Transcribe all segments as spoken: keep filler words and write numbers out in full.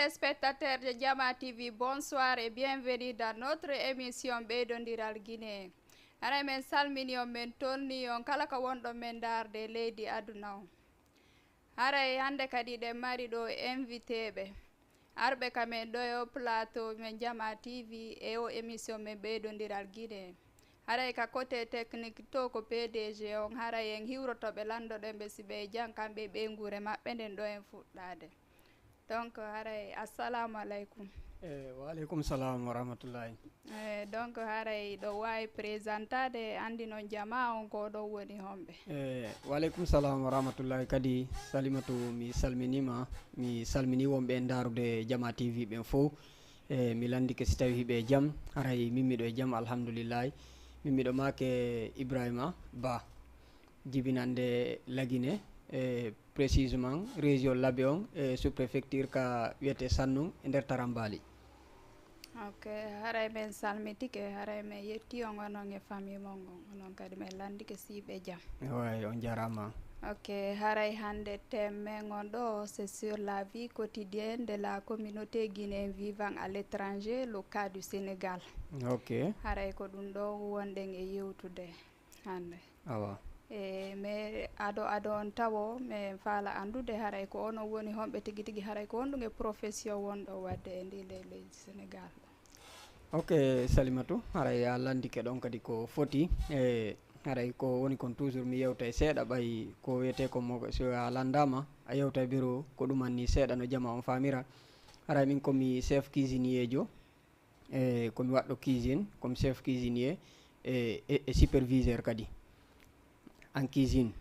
Téléspectateurs de Jama T V, bonsoir et bienvenue dans notre émission Ɓeydondiral Guinée. Haray men salmini on, men tolni on kala ka wonɗon men ndaarde leydi aduna on. Haray hannde kadi ɗen mari ɗo invité ɓe arɓe ka men ɗo e o plateau men Jama T V e o émission men Ɓeydondiral Guinée. Haray ka côté technique to ko P D G on, haray en hiwroto ɓe, lanndo ɗen ɓe si ɓe e jam kamɓe e ɓeynguure maɓɓe nden ɗo en fuɗɗaade. Donc haray, assalamu aleykum. E waaleykum salam wa rahmatullahi. E donc haray ɗo waawi présentade, anndi non jama on ko ɗo woni homɓe? E waaleykum salam wa rahmatullahi kadi. Salimatu, mi salminima, mi salmini wonɓe e ndaarude Jama T V ɓen fof. E mi lanndike si tawi hiɓe e jam. Haray min miɗo e jam, alhamdulillahi. Min miɗo maake Ibrahima Ba, jibinande Lagine, e précisément région Labe on, e sous-préfecture ka wiyete Sannun e nder Tarambali. Ok, haray men salmitike, haray men yetti on onon e famille mon on, onon kadi men lanndike si ɓe jam. Way, on jarama. Ok, haray hannde thème men on ɗo, c'est sur la vie quotidienne de la communauté guinéenne vivant à l'étranger, le cas du Sénégal. Ok. Haray ko ɗum ɗo wonɗen e yewtude hannde. Awa. E mais ado ado on tawo, men faala anndude haray ko onon woni homɓe tigi tigi, haray ko honɗum e profession wonɗo waɗde e ndi ley leydi Sénégal ɗo? Ok, Salimatu, haray a lanndike ɗon kadi ko foti. E haray ko woni kon toujours mi yewtay seeɗa ɓay ko wiyete ko mo so a lanndama a yewtay biro ko ɗum anni seeɗa no jama on famira. Haray min komi chef cuisinier jo, e komi waɗɗo cuisine, comme chef cuisinier e, e, e superviseur kadi en cuisine.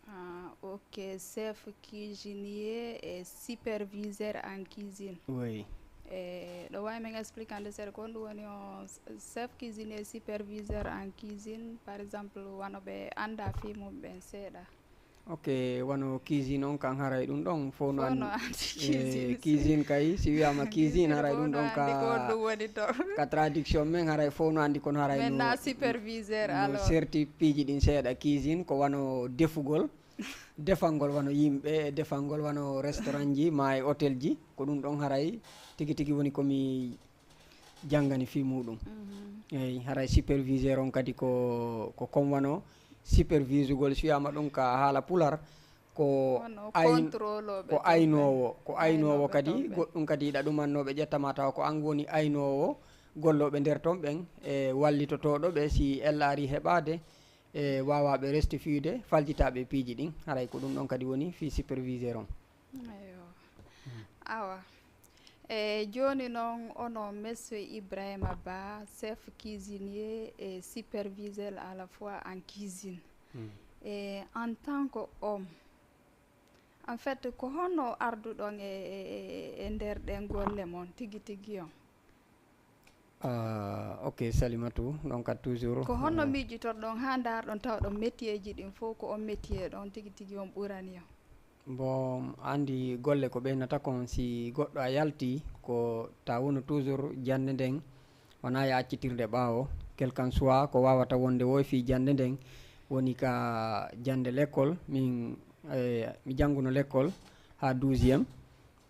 Ah, ok, chef cuisinier et superviseur en cuisine. Oui. E ɗo wawi men expliquande seeɗa ko honɗum woni o chef cuisinier superviseur en cuisine, par exemple wano ɓe annda fii mum ɓen seeɗa? Ok, wano cuisine on kan haray ɗum ɗon fof no Fof no anndi. anndi Eh, cuisine. Cuisine kay si wiyama cuisine haray Fof ɗum no ɗon anndi ko honɗum ka woni ton. Ka traduction men haray fof no anndi kono haray Men no na superviseur no alors. Serti piiji ɗin seeɗa. Cuisine ko wano defugol, defangol wano yimɓe, defangol wano restaurant ji ma e hôtel ji, ko ɗum ɗon haray tigi tigi woni komi janngani fii muɗum. Mhm. Eyi, haray superviseur on kadi ko ko comme wano supervisugol, si wiyama ɗum ka haala pular ko Wano ayn- contrôlooɓe ko ton ɓen. Aynoowo, ko aynoowo Aynooɓe kadi ton ɓen. Goɗɗum kadi iɗa ɗumannooɓe ƴettama tawa ko an woni aynoowo gollooɓe nder ton ɓen e wallitotooɗo ɓe si ellaari heɓaade e waawaaɓe restifiyude faljitaaɓe piiji ɗin. Haray ko ɗum ɗon kadi woni fii superviseur on. Eyyo. Awa. E jooni noon, onon monsieur Ibrahima Ba, chef cuisinier et superviseur à la fois en cuisine. Hmm. E en tant que homme, en fait, ko honno arduɗon e, e, e, e nder ɗen golle mon tigi tigi on? Ah, ok, Salimatu, ɗon kadi toujours. Ko honno eh, miijitorɗon haa ndaarɗon tawɗon métier ji ɗin fof ko on métier ɗon tigi tigi on ɓurani on? Bon, anndi golle ko ɓeynata kon, si goɗɗo a yalti, ko ta wonu toujours jannde nden, wonaa ya accitirde ɓaawo, quel qu'en soit ko waawata wonde wo e fii jannde nden, woni ka jannde l'école, min, eh, mi jannguno l'école haa douzième,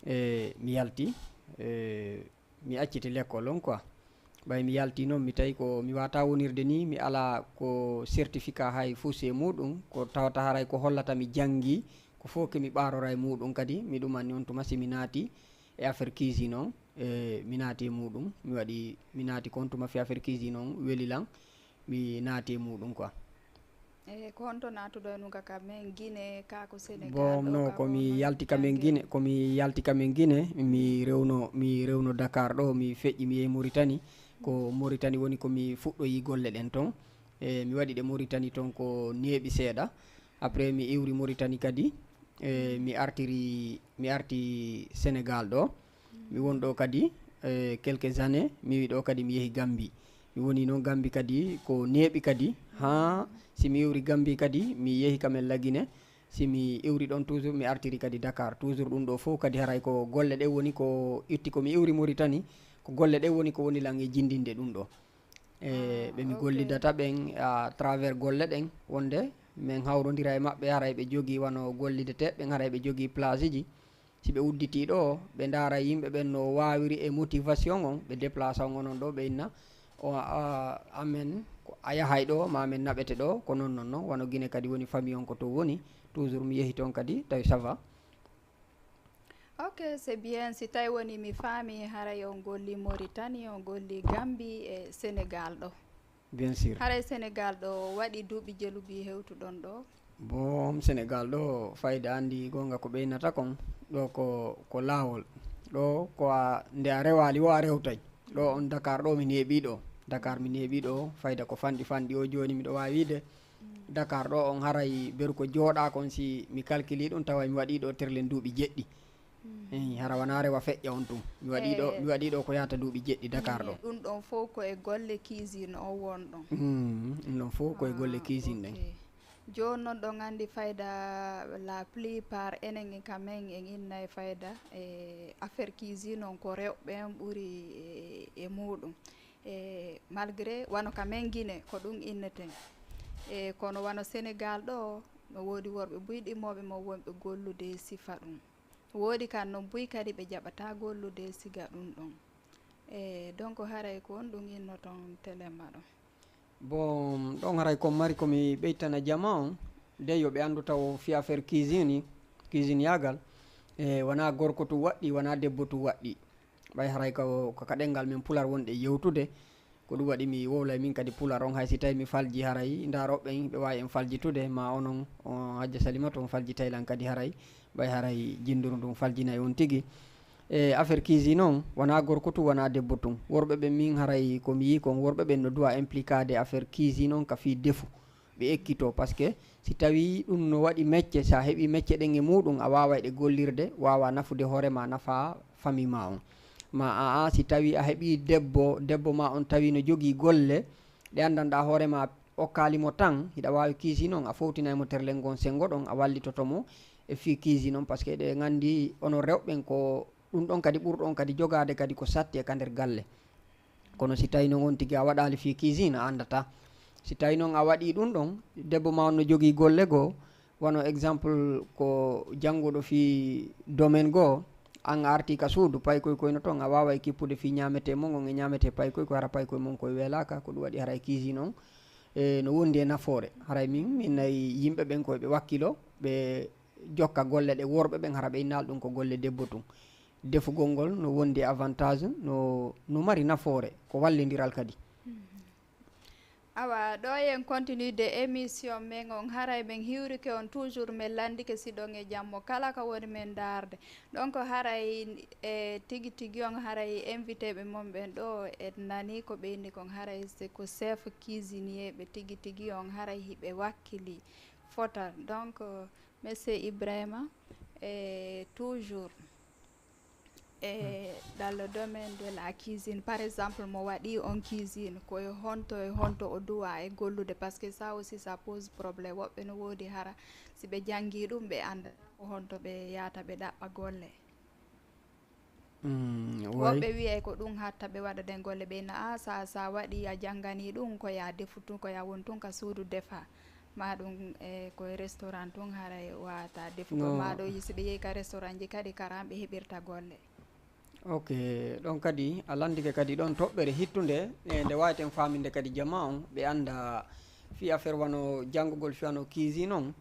eh, mi yalti, eh, mi acciti l'école on quoi. Ɓay mi yalti noon, mi tawi ko mi waata wonirde ni, mi ala ko certificat hay fuu e muɗum, ko tawata haray ko hollata mi janngi, ko fof ke mi ɓaarora e muɗum kadi, mi ɗumanni on tuma si mi naati e affaire cuisine on, e mi naati e muɗum, mi waɗi, mi naati ko on tuma fi affaire cuisine on weli lan, mi naati e muɗum quoi. E ko honto naatuɗo e ɗum ka, ka men Guinée, ka ko Sénégal Bon, ɗo, no, ka ko ko mi honno yalti ka men jannge? Guinée, ko mi yalti ka men Guinée, mi rewno, mi rewno Dakar ɗo, mi feƴƴi, mi yehi Mauritanie. Ko Mauritanie woni ko mi fuɗɗoyi golle ɗen ton. E mi waɗi ɗe Mauritanie ton ko neeɓi seeɗa. Après mi iwri Mauritanie kadi, e mi artiri, mi arti Sénégal ɗo. Mi won ɗo kadi, e quelques années, mi wi ɗo kadi mi yehi Gambie. Mi woni noon Gambie kadi ko neeɓi kadi. Haa si mi iwri Gambie kadi, mi yehi ka men La Guinée. Si mi iwri ɗon toujours, mi artiri kadi Dakar. Toujours ɗum ɗo fof kadi haray ko golle ɗe woni ko itti ko mi iwri Mauritanie. Ko golle ɗe woni ko woni lan e jindinde ɗum ɗo. E Ah, ɓe mi ok. Gollidata ɓen à travers golle ɗen, wonde men hawrondira e maɓɓe, haray ɓe jogii wano gollideteeɓe ɓen, haray ɓe jogii place ji. Si ɓe udditii ɗo, ɓe ndaara yimɓe ɓen no waawiri e motivation on, ɓe déplace on onon ɗo, ɓe inna, o, a, amen, ko a yahay ɗo, ma amen naɓete ɗo, ko non non non. Wano Guinée kadi woni famille on ko to woni, toujours mi yehi toon kadi, tawi ça va. Ok, c'est bien. Si tawi woni mi faami, haray on golli Mauritanie, on golli Gambie e Sénégal ɗo. Bien sûr. Haray Sénégal ɗo waɗi duuɓi jelubi hewtuɗon ɗo? Bon, Sénégal ɗo, fayda, anndi goonga ko ɓeynata kon, ɗo ko, ko laawol. Ɗo ko a, nde a rewaali wo a rewtay. Ɗo on Dakar ɗo mi neeɓi ɗo. Dakar mi neeɓi ɗo, fayda ko fanɗi fanɗi o jooni miɗo waawi wiide. Dakar ɗo on haray beru ko jooɗaa kon, si mi calculi ɗum tawa mi waɗi ɗo terlen duuɓi jeɗɗi. Eyi, hara wona rewa feƴƴa on tun. Mi waɗi ɗo, Eh. Mi waɗi ɗo ko yahata duuɓi jeɗɗi Dakar ɗo. Ɗum ɗon fof ko e golle cuisine o wonɗon. Mm, ɗum ɗon fof ko e golle cuisine ɗen. Ok. Jooni noon ɗon anndi fayda la plupart enen e quand même en inna e fayda e affaire cuisine on ko rewɓe en ɓuri e, e muɗum. E malgré wano ka men Guinée ko ɗum inneten. E kono wano Sénégal ɗo no woodi worɓe buy ɗimmoɓe mo wonɓe gollude e sifa ɗum. Woodi kan noon buy kadi ɓe jaɓata gollude e siga ɗum ɗon. E donc haray ko on ɗum innoton telema ɗon. Bon, ɗon haray ko mari ko mi ɓeytana jama on, de yo ɓe anndu taw fi affaire cuisine, cuisine yaagal, e wona gorko tu waɗɗi, wona debbo tu waɗɗi. Ɓay haray ko, ko ka ɗenngal men pular wonɗe yewtude, ko ɗum waɗi mi wowlay min kadi pular on, hay si tawi mi falji haray, ndaroɓe ɓen, ɓe waawi en faljitude, ma onon, on Hajja Salimatu on faljitay lan kadi haray, ɓay haray jinduru ndun faljinay on tigi. E affaire cuisine on, wona gorko tun, wona debbo tun. Worɓe ɓen min haray ko mi yii kon, worɓe ɓen no duwa implicade affaire cuisine on ka fii defu. Ɓe ekkito, parce que si tawi ɗum no waɗi mecce, sa heɓi mecce ɗen e muɗum, a waaway ɗe gollirde, waawa nafude hoore ma, nafa famille ma on. Ma a, a, si tawi a heɓi debbo, debbo ma on tawi no jogii golle, ɗe anndanɗa hoore ma okkaali mo tan, hiɗa waawi cuisine on, a fowtinay mo terlel ngon senngo ɗon, a wallitoto mo e fii cuisine on, parce que eɗen anndi onon rewɓe ɓen ko ɗum ɗon kadi ɓurɗon kadi jogaade kadi ko satti e ka nder galle. Kono si tawi non on tigi a waɗaali fii cuisine, a anndata. Si tawi non a waɗii ɗum ɗon, debbo ma on no jogii golle goo, wano exemple ko jannguɗo fii domaine goo, an a artii ka suudu, paykoy koy no ton, a waaway kippude fii ñaametee mon on e ñaametee paykoy koy, hara paykoy mon koy weelaaka, ko ɗum waɗi haray cuisine on, e, no wondi e nafoore. Haray min, min nayi yimɓe ɓen koy ɓe wakkilo, ɓe jokka golle ɗe worɓe ɓen, hara ɓe innaali ɗum ko golle debbo tun. Defugol ngol no wondi e avantage, no, no mari nafoore, ko wallindiral kadi. Awa, ɗo en continue de émission men on, haray men hiwrike on toujours, men lanndike si ɗon e jammo kala ka woni men ndaarde. Donc haray e tigi tigi on, haray invité ɓe mon ɓen ɗo, en nani ko ɓe inni kon, haray c'est ko chef cuisinier ɓe tigi tigi on, haray hiɓe wakkili fota. Donc, monsieur Ibrahima, e toujours, e dans le domaine de la cuisine, par exemple, mo waɗi on cuisine, ko e honto e honto o duwa e gollude, parce que ça aussi ça pose problème. Woɓɓe no woodi hara si ɓe janngi ɗum ɓe annda ko honto ɓe yahata ɓe ɗaɓɓa golle. Mm, way. Woɓɓe wiyay ko ɗum hatta ɓe waɗa ɗen golle, ɓe na a sa, sa waɗi a janngani ɗum ko ya defu tun, ko ya won tun ka suudu defa. Ma ɗum e ko e restaurant tun haray wata defu. No. Ma ɗo si ɓe yehi ka restaurant ji kadi karan ɓe heɓirta golle. Ok, ɗon kadi a lanndike kadi ɗon toɓɓere hittunde, e nde waaweten faaminde kadi jama on, ɓe annda fii affaire wano janngugol fii wano cuisine on,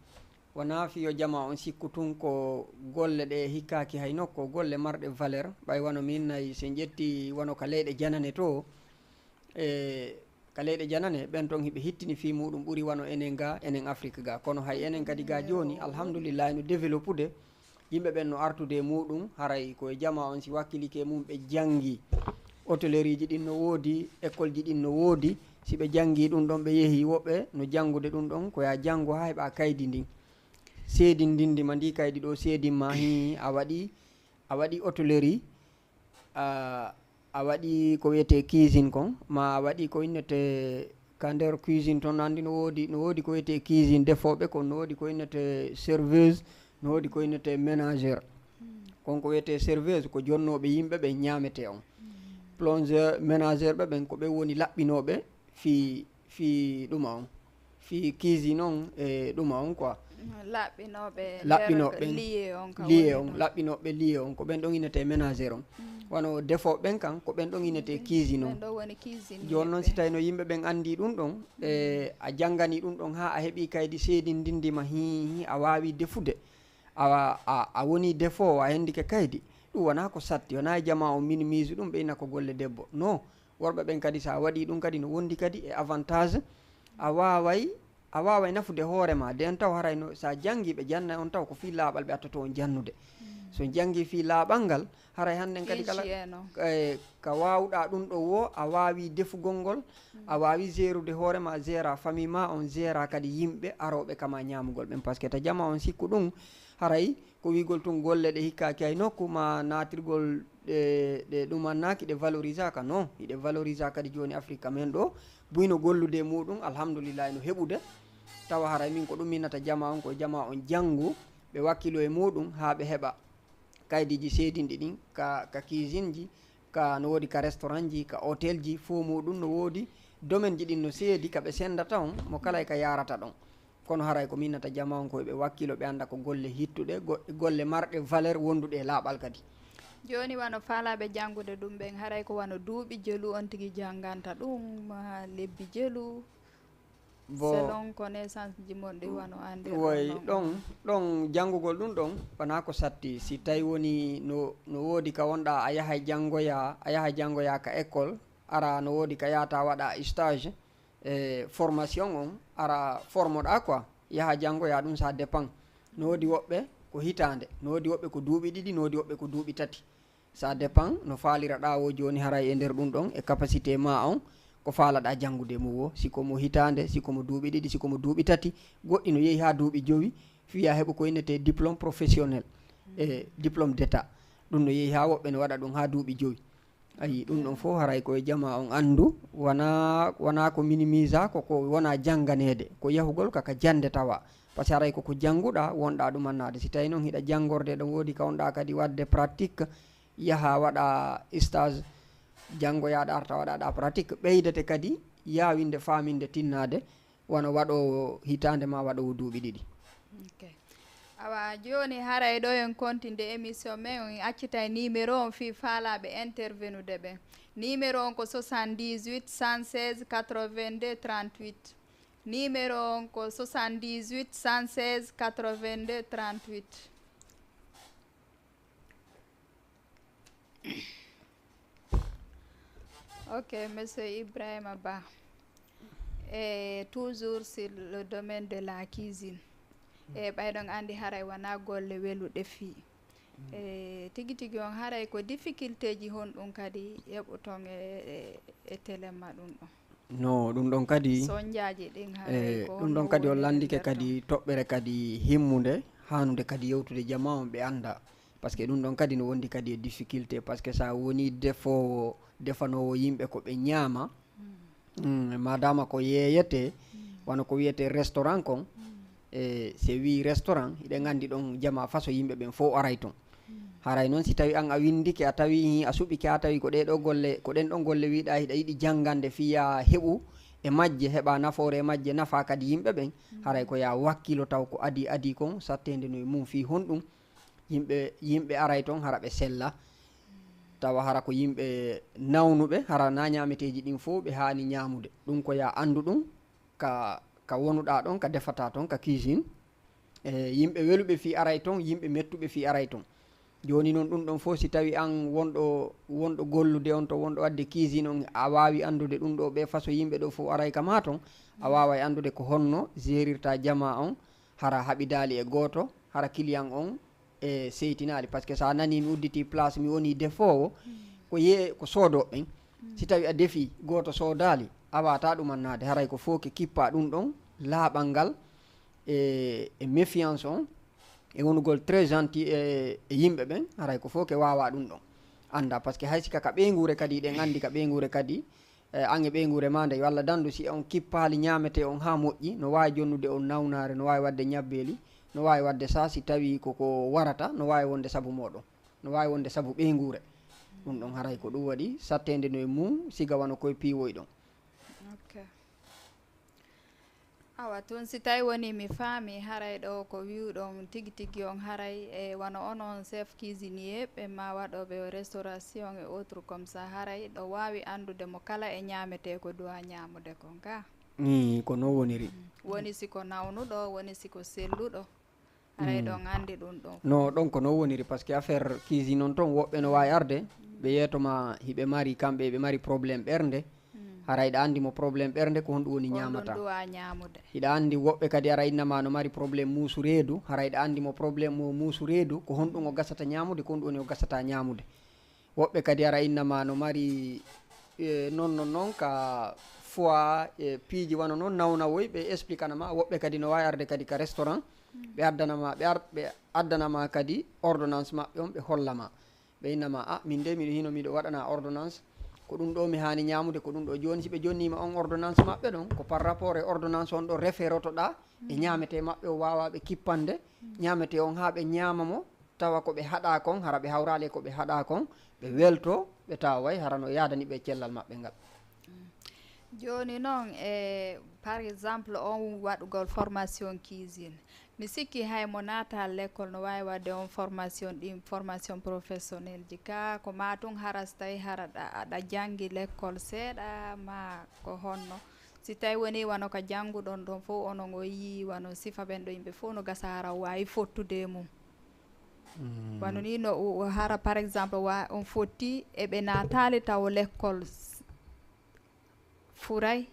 wona fii yo jama on sikku tun ko golle ɗe hikkaaki hay nokko, golle marɗe valeur, ɓay wano min nayi, si en ƴetti wano ka leyɗe janane to, e ka leyɗe janane, ɓen ton hiɓe hittini fii muɗum ɓuri wano enen ga, enen Afrique ga. Kono hay enen kadi ga jooni, alhamdulillahi, no développude, yimɓe ɓen no artude e muɗum, haray ko e jama on si wakkilike mum ɓe janngi. Hôtellerie ji ɗin no woodi, école ji ɗin no woodi, si ɓe janngi ɗum ɗon ɓe yehi, woɓɓe no janngude ɗum ɗon, ko ya janngo haa heɓa kaydi ndin. Seedindinde ma ndi kaydi ɗo seedin ma, hii, a waɗi, a waɗi hôtellerie, a, a waɗi ko wiyetee cuisine kon, ma a waɗi ko innetee ka nder cuisine ton, anndi no woodi, no woodi ko wiyetee cuisine defooɓe kon, no woodi ko innetee serveuse, no woodi ko innetee ménagère. Kon ko wiyetee serveuse ko jonnooɓe yimɓe ɓe ñaametee on. Plongeur, ménagère ɓe ɓen ko ɓe woni laɓɓinooɓe fii, fii ɗuma on. fii cuisine on e ɗuma on quoi. Laɓɓinooɓe Laɓɓinooɓe nder lié on ka lié woni on ɗon. Laɓɓinooɓe lié on ko ɓen ɗon innetee ménagère on. Wano defooɓe ɓen kan ko ɓen ɗon innetee cuisine on. Ɓen ɗo woni cuisine Jooni noon ɓe. Si tawi no yimɓe ɓen anndi ɗum ɗon, e a jannganii ɗum ɗon haa a heɓii kaydi seedinndindiima hii hii a waawii defude, a, a, a wonii defoowo, a hendike kaydi, ɗum wonaa ko satti, wonaa e jamaa on minimise ɗum ɓeyna ko golle debbo. Non, worɓe ɓen kadi so a waɗii ɗum kadi no wondi kadi e avantage. A waaway, a waaway nafude hoore maa, nden taw haray no, so a janngii ɓe jannay on taw ko fii laaɓal ɓe attoto on jannude. So janngii fii laaɓal ngal, haray hannden kadi kala Inci en on. e ka waawuɗaa ɗum ɗo woo, a waawii defugol ngol, a waawii gérude hoore maa, géra famille maa on, géra kadi yimɓe arooɓe kama ñaamugol ɓen. Parce que ta jamaa on sikku ɗum, haray ko wiigol tun golle ɗe hikkaaki hay nokku, ma naatirgol ɗe, ɗe ɗumannaaki, ɗe valorisaaka. Non, hiɗe valorisaa kadi jooni Afrique men ɗo, buyno gollude e muuɗum, alhamdulillahi no heɓude. Tawa haray min ko ɗum minnata jamaa on, ko jamaa on janngu, ɓe wakkilo e muuɗum haa ɓe heɓa kaydiiji seedinɗi ɗin ka, ka cuisine ji, ka no woodi ka restaurant ji, ka hôtel ji, fof muuɗum no woodi domaine ji ɗin no seedi ka ɓe sendata on, mo kala e ka yaarata ɗon. Kono haray ko minnata jamaa on ko ɓe wakkilo, ɓe annda ko golle hittuɗe, go-, golle marɗe valeur wonduɗe e laaɓal kadi. Jooni wano faalaaɓe janngude ɗum ɓen, haray ko wano duuɓi jelu on tigi jannganta ɗum, haa lebbi jelu, Bo selon connaissance ji mon ɗi wano andir woy ɗon, ɗon janngugol ɗum ɗon wonaa ko satti. Si tawi woni no, no woodi ka wonɗaa a yahay janngoyaa, a yahay janngoyaa ka école, ara no woodi ka yaata waɗa stage e formation on, ara formoɗaa quoi, yaha janngoyaa ɗum, ça dépend. No woodi woɓɓe ko hitaande, no woodi woɓɓe ko duuɓi ɗiɗi, no woodi woɓɓe ko duuɓi tati. Ça dépend no faaliraɗaa woo jooni, haray e nder ɗum ɗon e capacité maa on, ko faalaɗaa janngude mo woo, si ko mo hitaande, si ko mo duuɓi ɗiɗi, si ko mo duuɓi tati, goɗɗi no yehi haa duuɓi jowi, fiya heɓu ko innetee diplôme professionnel e diplôme d'état. Ɗum no yehi haa woɓɓe no waɗa ɗum haa duuɓi jowi. Ayi, ɗum ɗon fof haray ko e jamaa on anndu, wonaa, wonaa ko minimise, ko, ko wonaa jannganeede, ko yahugol ka, ka jannde tawa. Parce que haray ko ko jannguɗaa wonɗaa ɗum annaade. Si tawi noon hiɗa janngorde, ɗon woodi ka wonɗaa kadi waɗde pratique, yaha waɗa stage, janngoyaaɗa arta waɗaɗa pratique, ɓeydete kadi yaawinde faaminde tinnaade, wano waɗoowo hitaande ma waɗoowo duuɓi ɗiɗi. Ok. Awa jooni haray ɗo en continue émission men, on accitay numéro on fii faalaaɓe intervenude ɓen. Numéro on ko soixante-dix-huit, cent seize, quatre-vingt-deux, trente-huit. Numéro on ko soixante-dix-huit, cent seize, quatre-vingt-deux, trente-huit. Ok, monsieur Ibrahima Ba. Et toujours sur le domaine de la cuisine. E ɓay ɗon anndi haray wonaa golle weluɗe fii. E tigi tigi on haray ko difficulté ji honɗum kadi heɓuton e, e, e telema ɗum ɗon? No, ɗum ɗon kadi, Sonjaaji ɗin haray e, ko ɗum honno ɗon kadi on woni lanndike nder ton? Kadi toɓɓere kadi himmunde, haanude kadi yewtude jamaa on ɓe annda. Parce que ɗum ɗon kadi no wondi kadi e difficulté, parce que so a woni defoowo, defanoowo yimɓe ko ɓe ñaama, mm, madama ko yeeyete, wano ko wiyete restaurant kon, e, se wii restaurant, hiɗen anndi ɗon jamaa faso yimɓe ɓen fof aray ton. Haray noon si tawi an a winndike, a tawi a suɓike, a tawi ko ɗee ɗoo golle, ko ɗen ɗon golle wiiɗaa hiɗa yiɗi janngande fiya heɓu e majje, heɓa nafoore e majje, nafa kadi yimɓe ɓen, haray ko ya wakkilo taw ko adii adii kon, satteende no e mum fii honɗum. Yimɓe, yimɓe aray ton hara ɓe sella, tawa hara ko yimɓe nawnuɓe, hara na ñaameteeji ɗin fof ɓe haani ñaamude. Ɗum ko ya anndu ɗum ka, ka wonuɗaa ɗon, ka defataa ton, ka cuisine. E yimɓe weluɓe fii aray ton, yimɓe mettuɓe fii aray ton. Jooni noon ɗum ɗon fof si tawi an wonɗo, wonɗo gollude on to, wonɗo waɗde cuisine on, a waawi anndude ɗum ɗo ɓe façon yimɓe ɗo fof aray ka maa ton, a waaway anndude ko honno gérirta jamaa on, hara haɓidaali e gooto, hara client on e seytinaali. Parce que so a nanii mi udditi place, mi woni defoowo, ko ye-, ko soodooɓe ɓen. Si tawi a defi, gooto soodaali, a waata ɗum annaade. Haray ko fof ke kippa ɗum ɗon, laaɓal ngal e, e méfiance on, e wonugol très gentil e, e yimɓe ɓen, haray ko fof ke waawa ɗum ɗon. Annda, parce que hay sika ka ɓeynguure kadi, ɗen anndi ka ɓeynguure kadi, e, an e ɓeynguure maa nden, walla dandu, si on kippaali ñaametee on haa moƴƴi, no waawi jonnude on nawnaare, no waawi waɗde ñabbeeli, no waawi waɗde sa, si tawi ko ko warata, no waawi wonde sabu mooɗon, no waawi wonde sabu ɓeynguure. Ɗum ɗon haray ko ɗum waɗi satteende no e mum, siga wano koye piiwoy ɗon. Ok. Awa tun, si tawi woni mi faami, haray ɗo ko wi'uɗon tigi tigi on, haray e wano onon chef cuisinier ɓe ma waɗoɓe o restauration et autres comme ça, haray ɗo waawi anndude mo kala e ñaametee ko duwa ñaamude kon ka. Ni ko non woniri. Woni si ko nawnuɗo, woni si ko selluɗo. Haray ɗon anndi ɗum ɗon. No, ɗon ko non woniri, parce que affaire cuisine on ton, woɓɓe no waawi arde ɓe yeeto ma hiɓe mari, kamɓe ɓe mari problème ɓernde. Haray ɗa anndi mo problème ɓernde ko honɗum woni ñaamata. Hiɗa anndi woɓɓe kadi ara inna ma no mari problème muusu reedu, haray ɗa anndi mo problème mo muusu reedu ko honɗum o gasata ñaamude, ko honɗum woni o gasata ñaamude. Woɓɓe kadi ara inna ma no mari e non non non ka fois e piiji wano non nawnawoy, ɓe expliquana ma. Woɓɓe kadi no waawi arde kadi ka restaurant, ɓe addana ma, ɓe ar ɓe addana ma kadi ordonnance maɓɓe on, ɓe holla ma. Ɓe inna ma, a min de miɗo hino miɗo waɗana ordonnance, ko ɗum ɗo mi haani ñaamude, ko ɗum ɗo. Jooni si ɓe jonniima on ordonnance maɓɓe ɗon, ko par rapport e ordonnance on ɗo référotoɗa e ñaametee maɓɓe o, waawa ɓe kippande ñaametee on haa ɓe ñaama mo, tawa ko ɓe haɗa kon, hara ɓe hawraali e ko ɓe haɗa kon, ɓe welto, ɓe tawa way hara no yaadani ɓe cellal maɓɓe ngal. Jooni noon, e par exemple on waɗugol formation cuisine, mi sikki hay mo naata lekkol no waawi waɗde on formation, ɗin formation professionnel ji ka, ko ma tun hara si tawi hara ɗa aɗa janngi lekkol seeɗa ma ko honno? Si tawi woni wano ka jannguɗon ɗon fof, onon o yii wano sifa ɓen ɗo yimɓe fof no gasa hara o waawi fottude e mum. Wano ni no o hara par exemple wa on fotti e ɓe naataali taw lekkol furay,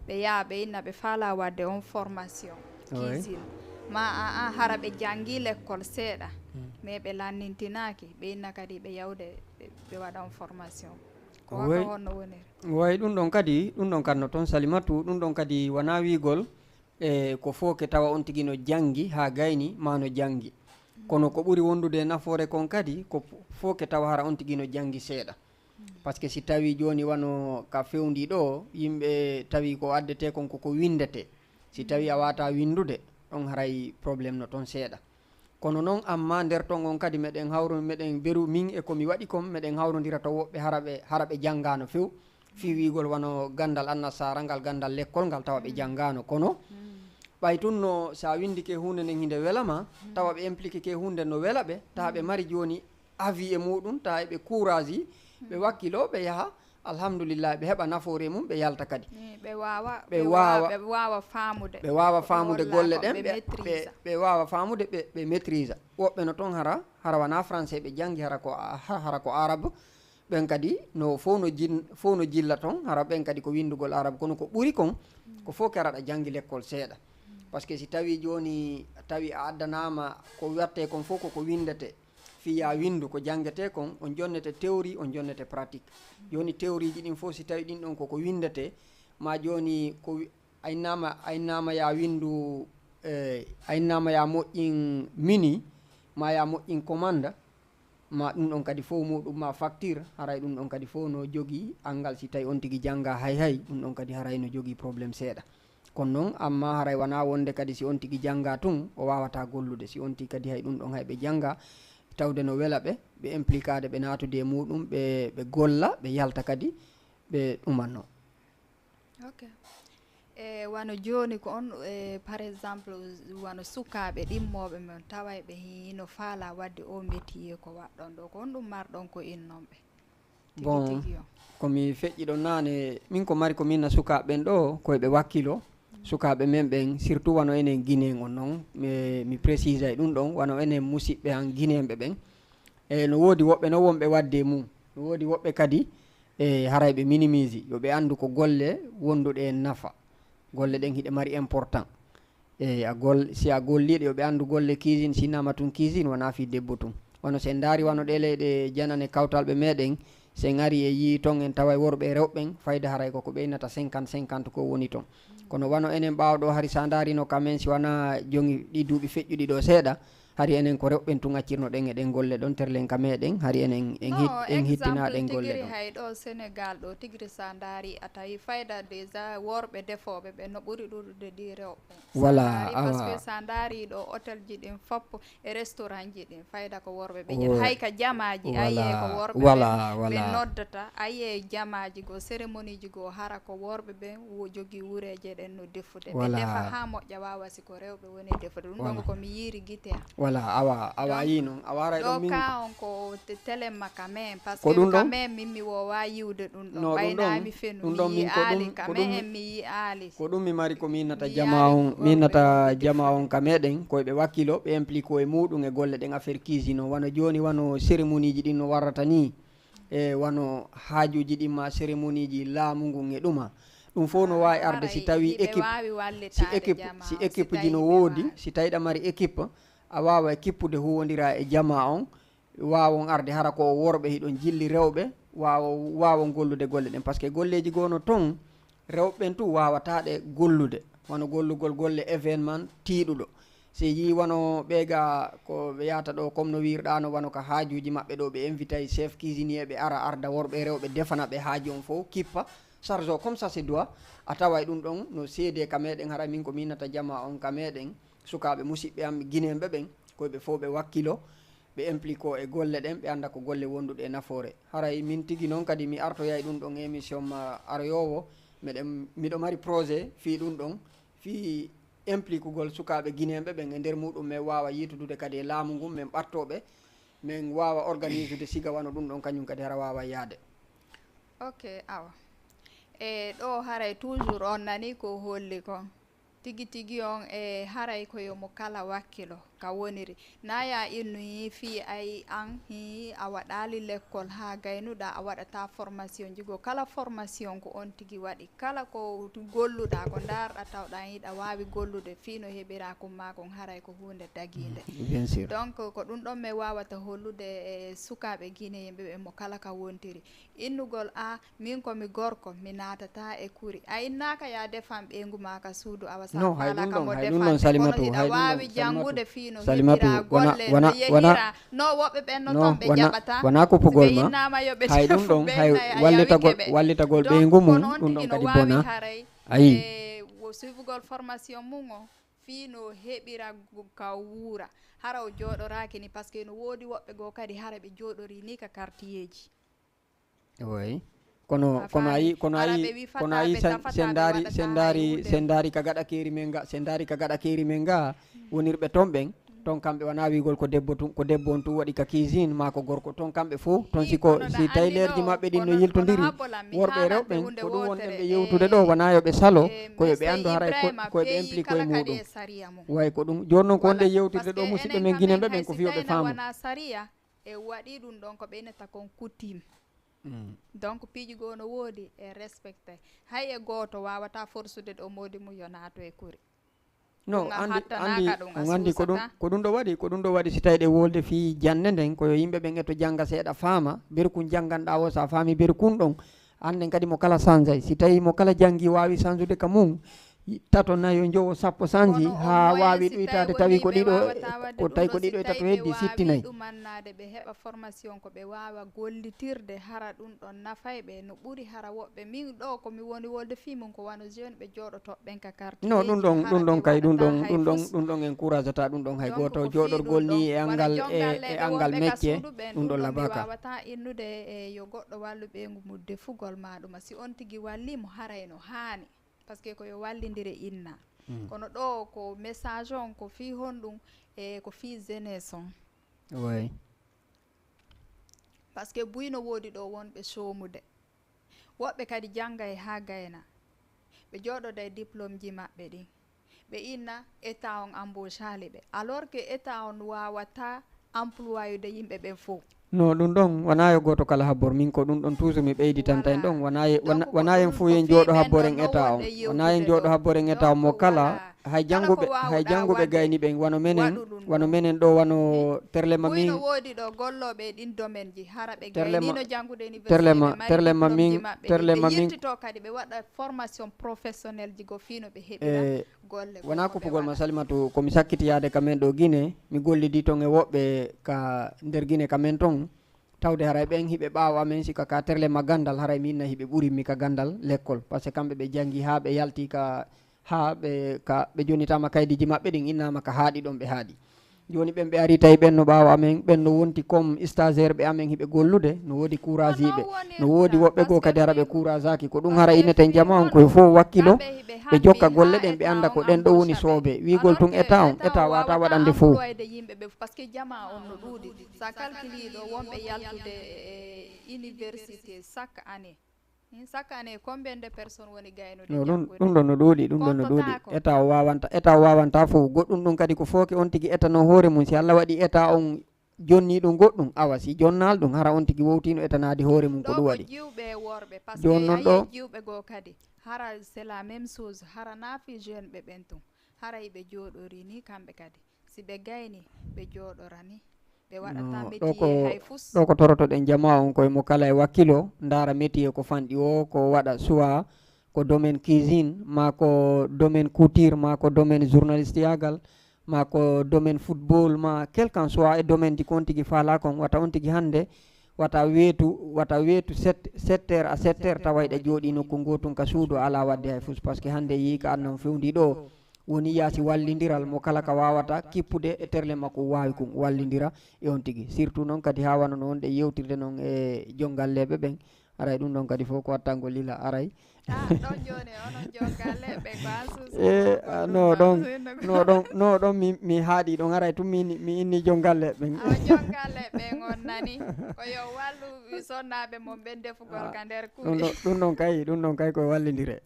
ɓe yaha ɓe inna ɓe faala waɗde on formation cuisine, ma a a hara ɓe janngi lekkol seeɗa, mais ɓe lannintinaaki, ɓe inna kadi ɓe yawde ɓe waɗa on formation. Ko waka honno woniri? Way ɗum ɗon kadi, ɗum ɗon kadi no toon Salimatu, ɗum ɗon kadi wonaa wiigol e ko fof ke tawa on tigi no janngi haa gayni ma no janngi. Kono ko ɓuri wondude e nafoore kon kadi ko fof ke tawa hara on tigi no janngi seeɗa. Parce que si tawi jooni wano ka fewndi ɗo, yimɓe tawi ko addete kon koko winndete. Si tawi a wata winndude, ɗon haray problème no toon seeɗa. Kono noon amma nder ton on kadi meɗen hawro, meɗen beru min e ko mi waɗi kon, meɗen hawrondira to woɓɓe hara ɓe hara ɓe janngaano few. Fii wiigol wano ganndal annasara ngal, ganndal lekkol ngal tawa ɓe janngaano. Kono ɓay tun no so a winndike huunde nden hinde wela ma, tawa ɓe impliqué ke huunde no wela ɓe, tawa ɓe mari jooni avis e muɗum, tawa eɓe courage, ɓe wakkilo, ɓe yaha, alhamdulillah, ɓe heɓa nafoore mum, ɓe yalta kadi. Ɓe waawa ɓe waawa faamude. Ɓe waawa faamude golle ɗen, ɓe waawa faamude, ɓe maîtrise. Woɓɓe no ton hara hara wona français ɓe janngi, hara ko hara ko arabe. Ɓen kadi no fof no jin fof no jilla ton, hara ɓen kadi ko winndugol arabe, kono ko ɓuri kon ko fof ke ara ɗa janngi lekkol seeɗa. Parce que si tawi jooni tawi a addanaama ko watte kon fof koko winndete, fii ya winndu ko janngetee kon, on jonnete théorie, on jonnete pratique. Jooni théorie ji ɗin fof si tawi ɗin ɗon koko winndete, ma jooni ko a innaama a innaama ya winndu, a innaama ya moƴƴin mini, ma ya moƴƴin commande, ma ɗum ɗon kadi fof muɗum ma facture, haray ɗum ɗon kadi fof no jogii anngal. Si tawi on tigi jannga hay hay, ɗum ɗon kadi haray no jogii problème seeɗa. Kono noon amma haray wona wonde kadi si on tigi jannga tun o wawata gollude. Si on tigi kadi hay ɗum ɗon hay ɓe jannga tawde no wela ɓe, ɓe impliquade, ɓe natude e muɗum, ɓe ɓe golla, ɓe yalta kadi, ɓe ɗumanno. Ok. E wano jooni ko on e par exemple wano sukaaɓe ɗimmooɓe men taway ɓe hino faala wadde o métier ko waɗɗon ɗo, ko honɗum marɗon ko innon ɓe? Bon, ko mi feƴƴiɗo naane, min ko mari ko min na sukaaɓe ɓen ɗo ko eɓe wakkilo. Sukaaɓe men ɓen surtout wano enen Guinéen on non, mi, mi précise ay ɗum ɗon, wano enen musiɓɓe an Guinéenɓe ɓen. E no woodi woɓɓe no wonɓe wadde mum, no woodi woɓɓe kadi e haray ɓe minimise, yo ɓe anndu ko golle wonduɗe en nafa. Golle ɗen hiɗe mari important. Eyi a gol si a golliiɗo yo ɓe anndu golle cuisine, si innama tun cuisine wona fii debbo tun. Wano si en ndaari wano ɗee leyɗe janane kawtalɓe meɗen, si en ari e yii ton en taway worɓe e rewɓe ɓen fayda haray koko ɓeynata cinquante cinquante ko woni ton. Kono wano enen ɓaawo ɗo hari sa ndaarino ka men si wona jogi ɗi duuɓi feƴƴuɗi ɗo seeɗa, Hari enen ko rewɓe ɓen tun accirnoɗen e ɗen golle ɗon, terlen ka meɗen, hari enen en hit-, en hittina ɗen golle ɗon. Hay ɗo Sénégal ɗo tigiri sa ndaari a tawi fayda déjà worɓe defooɓe ɓe no ɓuri ɗuɗude ɗi rewɓe. Voilà, Parce que awa. Sa ndaari ɗo hôtel ji ɗin fop e restaurant ji ɗin fayda ko worɓe ɓe Wo- ƴetta. Hay ka jamaaji a yi'ay ko Voilà, worɓe voilà, ɓe, ɓe voilà. Noddata a yi'ay jamaaji go cérémonie ji go hara ko worɓe ɓen wo jogi wureeje ɗen no defude ɓe Voilà. Defa ha moƴƴa wawa si ko rewɓe woni defude ɗum ɗon Voilà. Ko mi yiiri gite am. Voilà, awa awa Donc, yi noon a waray ɗon Ɗo min. Ka on ko te- télé ma quand même parce Ko que ɗum quand ɗon- même min mi wowa yiwde ɗum ɗo Non, ɗum ɓayna ɗon- mi fenu ɗum mi ɗon min ko yi'aali ɗum- quand ko ɗum- même mi yi'aali. Ko ɗum mi mari ko minnata Mi jama yaari on ko minnata worɓe jama defude. On ka meɗen koyɓe wakkilo ɓe implique e muɗum e golle ɗen affaire cuisine o wano joni wano cérémonie ji ɗin no warrata ni. E wano haajuji ɗin ma cérémonie ji laamu ngun e ɗuma ɗum fof no wawi arde si tawi équipe si équipe si équipe ji no woodi si tawi ɗa mari équipe a wawa kippude huwodira e jama on wawon arde hara ko worɓe hiɗon jilli rewɓe wawa wawon gollude golle ɗen parce que golleji goo no ton rewɓe ɓen tun wawata ɗe gollude wano gollugol golle événement tiiɗuɗo si yi wano ɓe ga ko ɓe yata ɗo comme no wirɗano wano ka haajuji maɓɓe ɗo ɓe invitay chef cuisinier ɓe ara arda worɓe e rewɓe defana ɓe haaju on fof kippa charge o comme ça se doit a taway ɗum ɗon no seede ka meɗen hara min ko minnata jama on ka meɗen sukaɓe musiɓɓe am guinéen ɓe ɓen koyɓe fof ɓe wakkilo ɓe implique o e golle ɗen ɓe annda ko golle wonduɗe e nafoore haray min tigi noon kadi mi artoyay ɗum ɗon émission ma aroyowo meɗen miɗo mari projet fii ɗum ɗon fii implique ugol sukaɓe guinéen ɓe ɓen e nder muɗum min wawa yitudude kadi e laamu ngun min ɓattoɓe min wawa organisude siga wano ɗum ɗon kañum kadi hara wawa yaade Ok awa e ɗo haray toujours on nani ko holli kon tigi tigi on e haray ko yo mo kala wakkilo ka woniri na ya innu hi fii ay an hi a waɗali lekkol ha gaynuɗa a waɗata formation jigo kala formation ko on tigi waɗi kala ko golluɗa ko ndarɗa tawɗa hiɗa wawi gollude fii no heɓira kum ma kon haray ko hunde daginde bien sûr donc ko ɗum ɗon mi wawata hollude e sukaɓe guinéen ɓe ɓe mo kala ka wontiri innugol a min komi gorko mi natata e kuri a innaka ya defan ɓeyngu ma ka suudu awa sa non hay fala ɗum ka ɗon mo hay ɗum ɗon salimatu hiɗa hay ɗum wawi ɗon jangude fii no salimatu heɓira wona golle wona no wona yehira no woɓɓe ɓen no non ton ɓe wona jaɓata wona ɓe kuppugol ma innama yo ɓe hay ɗum ɗon hay wallitagol wallitagol ɓeyngu mum ɗum ɗon kadi bona ayi e wo suivugol formation mum o fii no heɓira ka wuura hara o jooɗoraaki ni par ce que no woodi woɓɓe goo kadi hara ɓe jooɗorii ni ka quartier ji oui kono kono ayi kono ayi kono ayi sen ndaari sen ndaari sen ndaari ka gaɗa keeri men ga sen ndaari ka gaɗa keeri men ga wonirɓe toon ɓen toon kamɓe wona wiigol ko debbo tun ko debbo on tun waɗi ka cuisine ma ko gorko toon kamɓe fof toon siko si tawi leerji maɓɓe ɗin no yiltodiri worɓe e rewɓe ɓen ko ɗum wonɗen ɓe yewtude ɗo wona yo ɓe salo ko yo ɓe anndu haray koye ɓe implique e muɗum way ko ɗum joni noon ko wonde yewtirde ɗo musiɓɓe men guineɓe ɓen ko fiyoɓe faamu e waɗi ɗum ɗon ko ɓeynata kon coutume donc piiji goo no woodi e respecté hay e gooto wawata forsude ɗo moodi mum yo naato e kuri no andi andi on andi ko ɗum ko ɗum ɗo waɗi ko ɗum ɗo waɗi si tawi ɗe wolde fii jannde nden koyo yimɓe ɓen eto jannga seeɗa faama berkun jannganɗa o sa faami berkun ɗon annden kadi mo kala sanjay si tawi mo kala janngi wawi sanjude ka mum tato nayo njowo sappo sanji ha wawi ɗuytade tawi ko ɗiɗo ko tawi ko ɗiɗo e tato heddi sittinay ɗumannade ɓe heɓa formation ko ɓe wawa gollitirde hara ɗum ɗon nafay ɓe no ɓuri hara woɓɓe min ɗo komi woni wolde fii mum ko wano jeune ɓe jooɗotoɓe ɓen ka quartier no ɗum ɗon ɗum ɗon kay ɗum ɗon ɗum ɗon ɗum ɗon encourage ata ɗum ɗon hay goto jooɗorgol ni e angal e angal mecce ɗum ɗon labaka wawata innude e yo goɗɗo wallu ɓeygu mum defugol ma ɗuma si on tigi wallimo haray no haani par ce que ko yo wallidire inna kono ɗo ko message on ko fii honɗum e ko fii jeunesse on oui par ce que buy no woodi ɗo wonɓe soomude woɓɓe kadi janngay haa gayna ɓe jooɗoda e diplôme ji maɓɓe ɗin ɓe inna état on embauchali ɓe alors que état on wawata employude yimɓe ɓen fof no ɗum ɗon wona yo gooto kala habbor min ko ɗum ɗon toujours mi ɓeyditanta en ɗon wona e- wona- wona en fof en jooɗo habbor en état on wona en jooɗo habbor en état on mo kala Hay jannguɓe, hay jannguɓe gayni ɓen, wano menen, wano menen ɗo, wano terle ma min. Ɓuyno woodi ɗo gollooɓe e ɗin domaine ji, hara ɓe gayni no janngude université, terle ma min, terle ma min. Ɓe yiltito kadi, ɓe waɗa formation professionnel ji go fii no ɓe heɓira golle. Wonaa kuppugol ma, Salimatu, ko mi sakkiti yaade ka men ɗo Gine, mi gollidi ton e woɓɓe ka nder Gine ka men ton. Tawde haray ɓen hiɓe ɓaawo amen, sika ka terle ma ganndal, haray mi inna hiɓe ɓuri mi ka ganndal lekkol. Parce que kamɓe ɓe janngi haa ɓe yalti ka, haa ɓe ka, ɓe jonnitaama kaydiji maɓɓe ɗin, innaama ka haaɗi ɗon ɓe haaɗi. Jooni ɓen ɓe ari tawi ɓen no ɓaawo amen, ɓen no wonti comme stagiaire ɓe amen hiɓe gollude, no woodi courage ɓe, no woodi woɓɓe goo kadi hara ɓe courageaki. Ko ɗum hara inneten jama on koye fof wakkilo, ɓe jokka golle ɗen, ɓe annda ko ɗen ɗo woni soobe. Wiigol tun état on, état wata waɗande fof. Parce que jama on no ɗuuɗi. Sa calculi ɗo wonɓe yaltude e université chaque année. Hin chaque année, combien de personnes woni gaynude? No, ɗum, janngude? Ɗum ɗon no ɗuuɗi, ɗum ɗon no ɗuuɗi. Comptotaako. État o wawanta, état o wawanta fof. Goɗɗum ɗum kadi ko fooke on tigi etano hoore mum. Si Allah waɗi état on jonni ɗum goɗɗum, awa si jonnaal ɗum, hara on tigi wowtino etanaade hoore mum ko ɗum waɗi. Ɗo ko jiwɓe e worɓe, parce que jooni non a ɗo yi'ay jiwɓe goo kadi. Hara c'est la même chose. Hara naafi jeune ɓe ɓen tun. Hara iɓe jooɗori ni kamɓe kadi. Si ɓe gayni, ɓe jooɗora ni, ɓe waɗata no, ɗo ko métier hay fus. Ɗo ko torotoɗen jamaa on koye mo kala e wakkilo, ndaara métier ko fanɗi o, ko waɗa soit ko domaine cuisine, ma ko domaine couture, ma ko domaine journalistiyagal, ma ko domaine football, ma quel qu'en soit e domaine ji kon tigi faala kon, wata on tigi hannde, wata weetu, wata weetu sept, sept heures à sept heures, tawa iɗa jooɗi nokku ngotun ka suudu, ala waɗde hay fus, parce que hannde yii ka annan fewndi ɗo, woni yaasi wallindiral mo kala ka waawata kippude e terle makko waawi kon wallindira e on tigi. Surtout noon kadi haa wano no wonɗen yewtirde noon e jonngalleeɓe ɓen, aray ɗum ɗon kadi fof ko wattangol lila aray. Ah, ɗon jooni onon jonngalleeɓe ko an suusi. E, ah, no ɗon, no ɗon, no ɗon mi, mi haaɗi ɗon aray tun mi, mi inni jonngalleeɓe ɓen. Awa jonngalleeɓe ɓen on nani ko yo wallu sonnaaɓe mon ɓen defugol ka nder kuuɗe. Ɗum ɗon, ɗum ɗon kay, ɗum ɗon kay ko wallindire.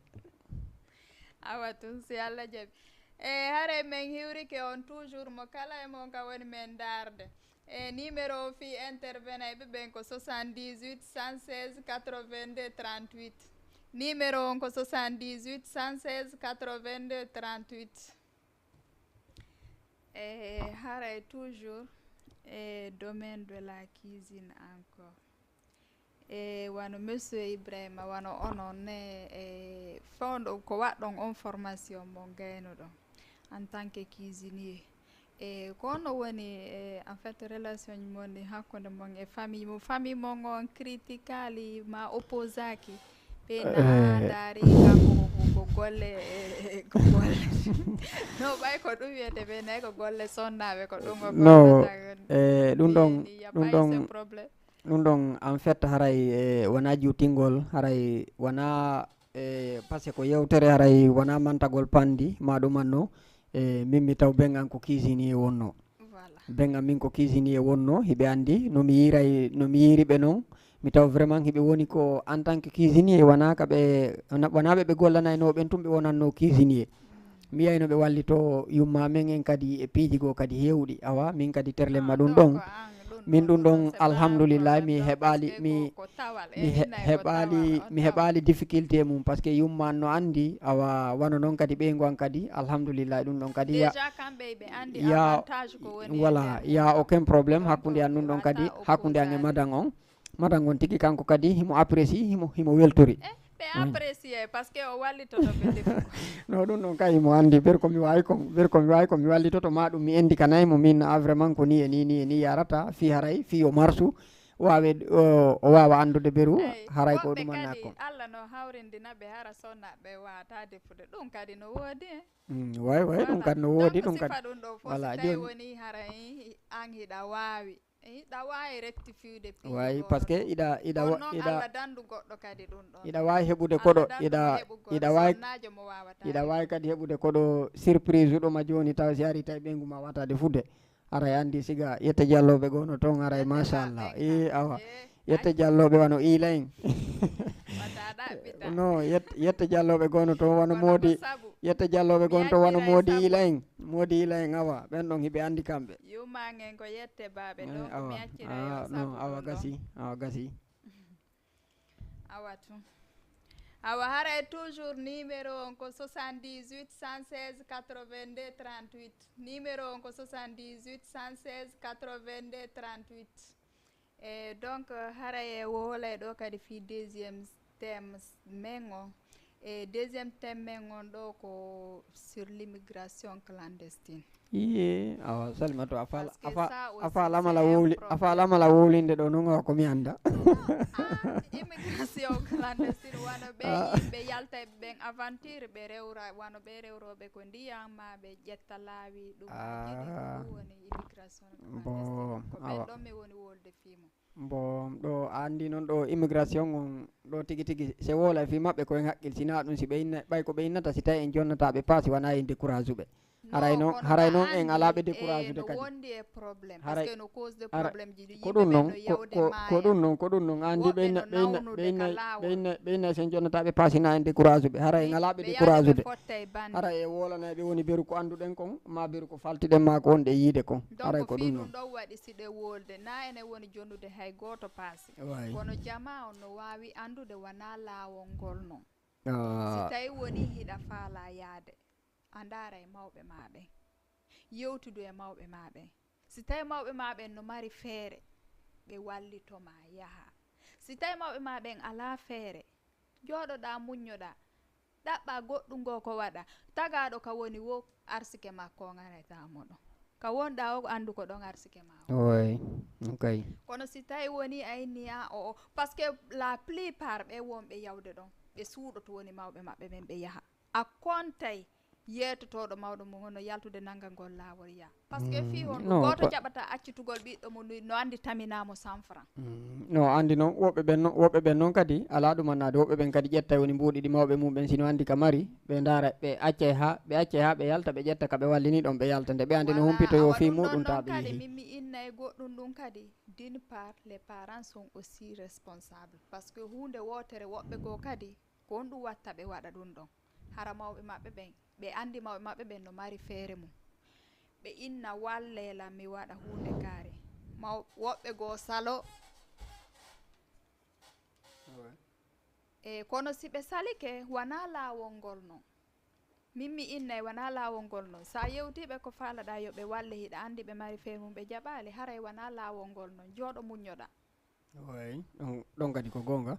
Awa tun si Allah jaɓi. E haray men hiwrike on toujours mo kala e mon ka woni men ndaarde. E numéro o fii intervenayɓe ɓen ko soixante-dix-huit, cent seize, quatre-vingt-deux, trente-huit. Numéro on ko soixante-dix-huit, cent seize, quatre-vingt-deux, trente-huit. E haray toujours e domaine de la cuisine encore. E wano monsieur Ibrahima, wano onon ne, e fewndo ko waɗɗon on formation mo gaynuɗon en tant que cuisinier. E ko honno woni, e, en fait, relation mon ni hakkunde mon e famille mo? Famille mon on critiquaali ma opposaaki? Ɓe na ndaari kanko ko, ko, ko golle, e, e, ko golle. No ɓay ko ɗum wiyete ɓe nayi ko golle sonnaaɓe, ko ɗum o no, gollata. E, ɗum ɗon, ɗum ɗon, problème. Ɗum ɗon, en fait, haray, e, wonaa juutingol, haray wonaa, e, parce que ko yewtere, haray wonaa mantagol panndi, ma ɗum anno, e, min mi taw ben an ko cuisinier wonno. Voilà. Ben an min ko cuisinier wonno, hiɓe anndi, no mi yiiray, no mi yiiri ɓe non, mi taw vraiment hiɓe woni ko en tant que cuisinier, wonaa ka ɓe, wonaa ɓe ɓe gollanayno ɓen tun ɓe wonanno cuisinier. Mi yiyay no ɓe wallito yumma men en kadi e piiji goo kadi heewɗi. Awa, min kadi terle ma ɗum ɗon. Min ɗum ɗon, alhamdulillahi, mi heɓaali, mi, mi he-, heɓaali, mi heɓaali difficulté mum, parce que yumma an no anndi, awa, wano non kadi ɓeyngu an kadi, alhamdulillahi, ɗum ɗon kadi ya, ya, voilà, ya aucun problème hakkunde an ɗum ɗon kadi, hakkunde an e madan on. Madan on tigi kanko kadi himo apprécié, himo, himo weltori. Eh, ɓe apprécié parce que o wallitoto ɓe defugo. No, ɗum ɗon kay himo anndi, ber ko mi waawi kon, ber ko mi waawi kon mi wallitoto ma ɗum mi enndi kanay mo min, a vraiment ko ni e ni, ni e ni yarata, fii haray, fii o marsu, waawe, o, o waawa anndude beru, haray ko ɗum anna kon. Alla no hawrindina ɓe hara sonna ɓe waata defude. Ɗum kadi no woodi, eh? Mm, way, way, ɗum kadi no woodi, ɗum kadi. Voilà, jooni woni haray an hiɗa waawi. Eh, iɗa waawi rectifiude piiji. Way, parce que iɗa, iɗa wa-, iɗa, Allah dandu goɗɗo kadi ɗum ɗon. Iɗa waawi heɓude koɗo, iɗa, iɗa waawi, iɗa waawi kadi heɓude koɗo surprise ɗo ma jooni taw si ari tawi ɓeyngu ma wata defude. Aray anndi siga yette jallooɓe goo no toon, aray machallah. Eh, awa. Yette jallooɓe wano Iila en. No, yet-, yette jallooɓe goo no toon wano moodi. Yette jallooɓe goo no toon wano moodi Iila en. Moodi Iila en, awa. Ɓen ɗon hiɓe anndi kamɓe. Yumma en ko yette baaɓe ɗo, ko mi accira yo sabu no, awa gasi, awa gasi. Awa tun. Awa, haray toujours numéro on ko soixante-dix-huit, cent seize, quatre-vingt-deux, trente-huit. Numéro on ko soixante-dix-huit, cent seize, quatre-vingt-deux, trente-huit. E donc, haray e wolay ɗo kadi fii deuxième thème men on. E deuxième thème men on ɗo ko sur l'immigration clandestine. Iye, awa, Salimatu, a faal-, Parce que a fa-, ça a aussi, faalaama la c'est un wowli-, a problème. Faalaama la wowlinde ɗo non, awa, ko mi annda. Ah, immigration clandestine, wano ɓe Ah. yimɓe yalta e ɓen aventure, ɓe rewra, wano ɓe rewrooɓe ko ndiyan, ma ɓe ƴetta laawi, ɗum Ah. ɗum woni immigration clandestine. Bon, Ko ɓen awa. ɗon mi woni wolde fii mum. Bon, ɗo a anndi noon ɗo immigration on, ɗo tigi tigi, se wola fii maɓɓe ko en haqqil, si naa ɗum si ɓe inna, ɓay ko ɓe innata, si tawi en jonnata ɓe paasi, wona en décourage ɓe. Haray Non, noon, kono haray na noon en anndi, alaa ɓe e, décourage de no kadi. wondi e problème, Haray, parce que no cause de hara-, problème ji ɗi ko yimɓe ɗum ɓen noon, no ko, yawde ko, ko maaya. Ɗum noon, ko ɗum noon, a anndi Woɓɓe ɓe inna, no ɓe inna, nawnude ɓe inna, ka laawol. Ɓe inna, ɓe inna si en jonnata ɓe paasi, na en décourage ɓe. Haray en Ɓe, alaa ɓe ɓe décourage yahde de. ɓe fotta e bande. Haray e wolana ɓe woni beru ko annduɗen kon, ma beru ko faltiɗen ma ko wonde e yiide kon. Donc, Haray ko fii ɗum ɗum noon. Ɗon waɗi si ɗe wolde, na ene woni jonnude hay gooto paasi. Way. Kono jamaa on no waawi anndude wonaa laawol ngol non. Ah. Si tawi woni hiɗa faalaa yaade, a ndaara e mawɓe ma ɓen. Yewtudu e mawɓe ma ɓen. Si tawi mawɓe ma ɓen no mari feere, ɓe wallito ma yaha. Si tawi mawɓe ma ɓen alaa feere, jooɗoɗaa, muññoɗaa, ɗaɓɓaa goɗɗum goo ko waɗa. Tagaaɗo ka woni wo arsike makko on arata mo ɗon. Ka wonɗaa o anndu ko ɗon arsike ma o. Oy, okay. Kono si tawi woni a inni a o, o, parce que la plupart ɓe wonɓe yawde ɗon, ɓe suuɗoto woni mawɓe maɓɓe ɓen ɓe yaha. A kontay yeetotooɗo mawɗo mum on no yaltude nannga ngol laawol yaa. Parce que Mm, fii honɗum non, gooto pa- jaɓata accitugol ɓiɗɗo mum no anndi taminaa mo cent francs. Mm, no anndi noon, woɓɓe ɓen noon, woɓɓe ɓen noon kadi, alaa ɗum annaade, woɓɓe ɓen kadi ƴetta woni mbuuɗi ɗi mawɓe mum ɓen, si no anndi ka mari, ɓe ndaara, ɓe accay haa, ɓe accay haa ɓe yalta, ɓe ƴetta ka ɓe wallini ɗon, ɓe yalta. Nde ɓe anndi no Voilà, humpito yo awa fii ɗum ɗon muɗum noon taa ɓe kadi, yehi. Min mi inna e goɗɗum ɗum kadi, d'une part, les parents sont aussi responsables. Parce que huunde wootere woɓɓe goo kadi, ko honɗum watta ɓe waɗa ɗum ɗon? Hara mawɓe maɓɓe ɓen, ɓe anndi mawɓe maɓɓe ɓen no mari feere mum. Ɓe inna wallee lan mi waɗa huunde kaari. Maw-, woɓɓe goo salo. Awa. E, kono si ɓe salike, wanaa laawol ngol non. Min mi inna e wanaa laawol ngol non. Sa yewtii ɓe ko faalaɗaa yo ɓe walle, hiɗa anndi ɓe mari feere mum, ɓe jaɓaali, haray wanaa laawol ngol non. Jooɗo muññoɗaa. Way, ɗon, ɗon kadi ko goonga.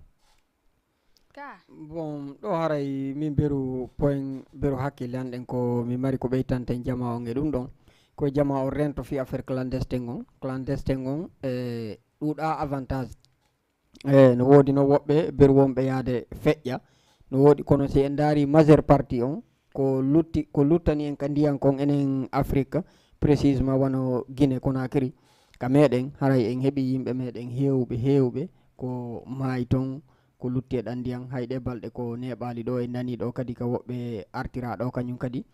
Ka. Bon, ɗo haray min beru point, beru hakkille an ɗen ko mi mari ko ɓeytanten jamaa on e ɗum ɗon. Ko jamaa on rento fii affaire clandestin on. Clandestin on, e, ɗuuɗaa avantage. E, no woodi no woɓɓe beru wonɓe yaade feƴƴa. No woodi kono si en ndaari majeure partie on, ko lutti, ko luttani en ka ndiyan kon enen Afrique, précisément wano Guinée Conakry. Ka meɗen, haray en heɓi yimɓe meɗen heewɓe, heewɓe ko maayi ton, ko lutti e ɗan ndiyan. Hay ɗe balɗe ko neeɓaali ɗo, en nani ɗo kadi ka woɓɓe artira ɗo kañum kadi.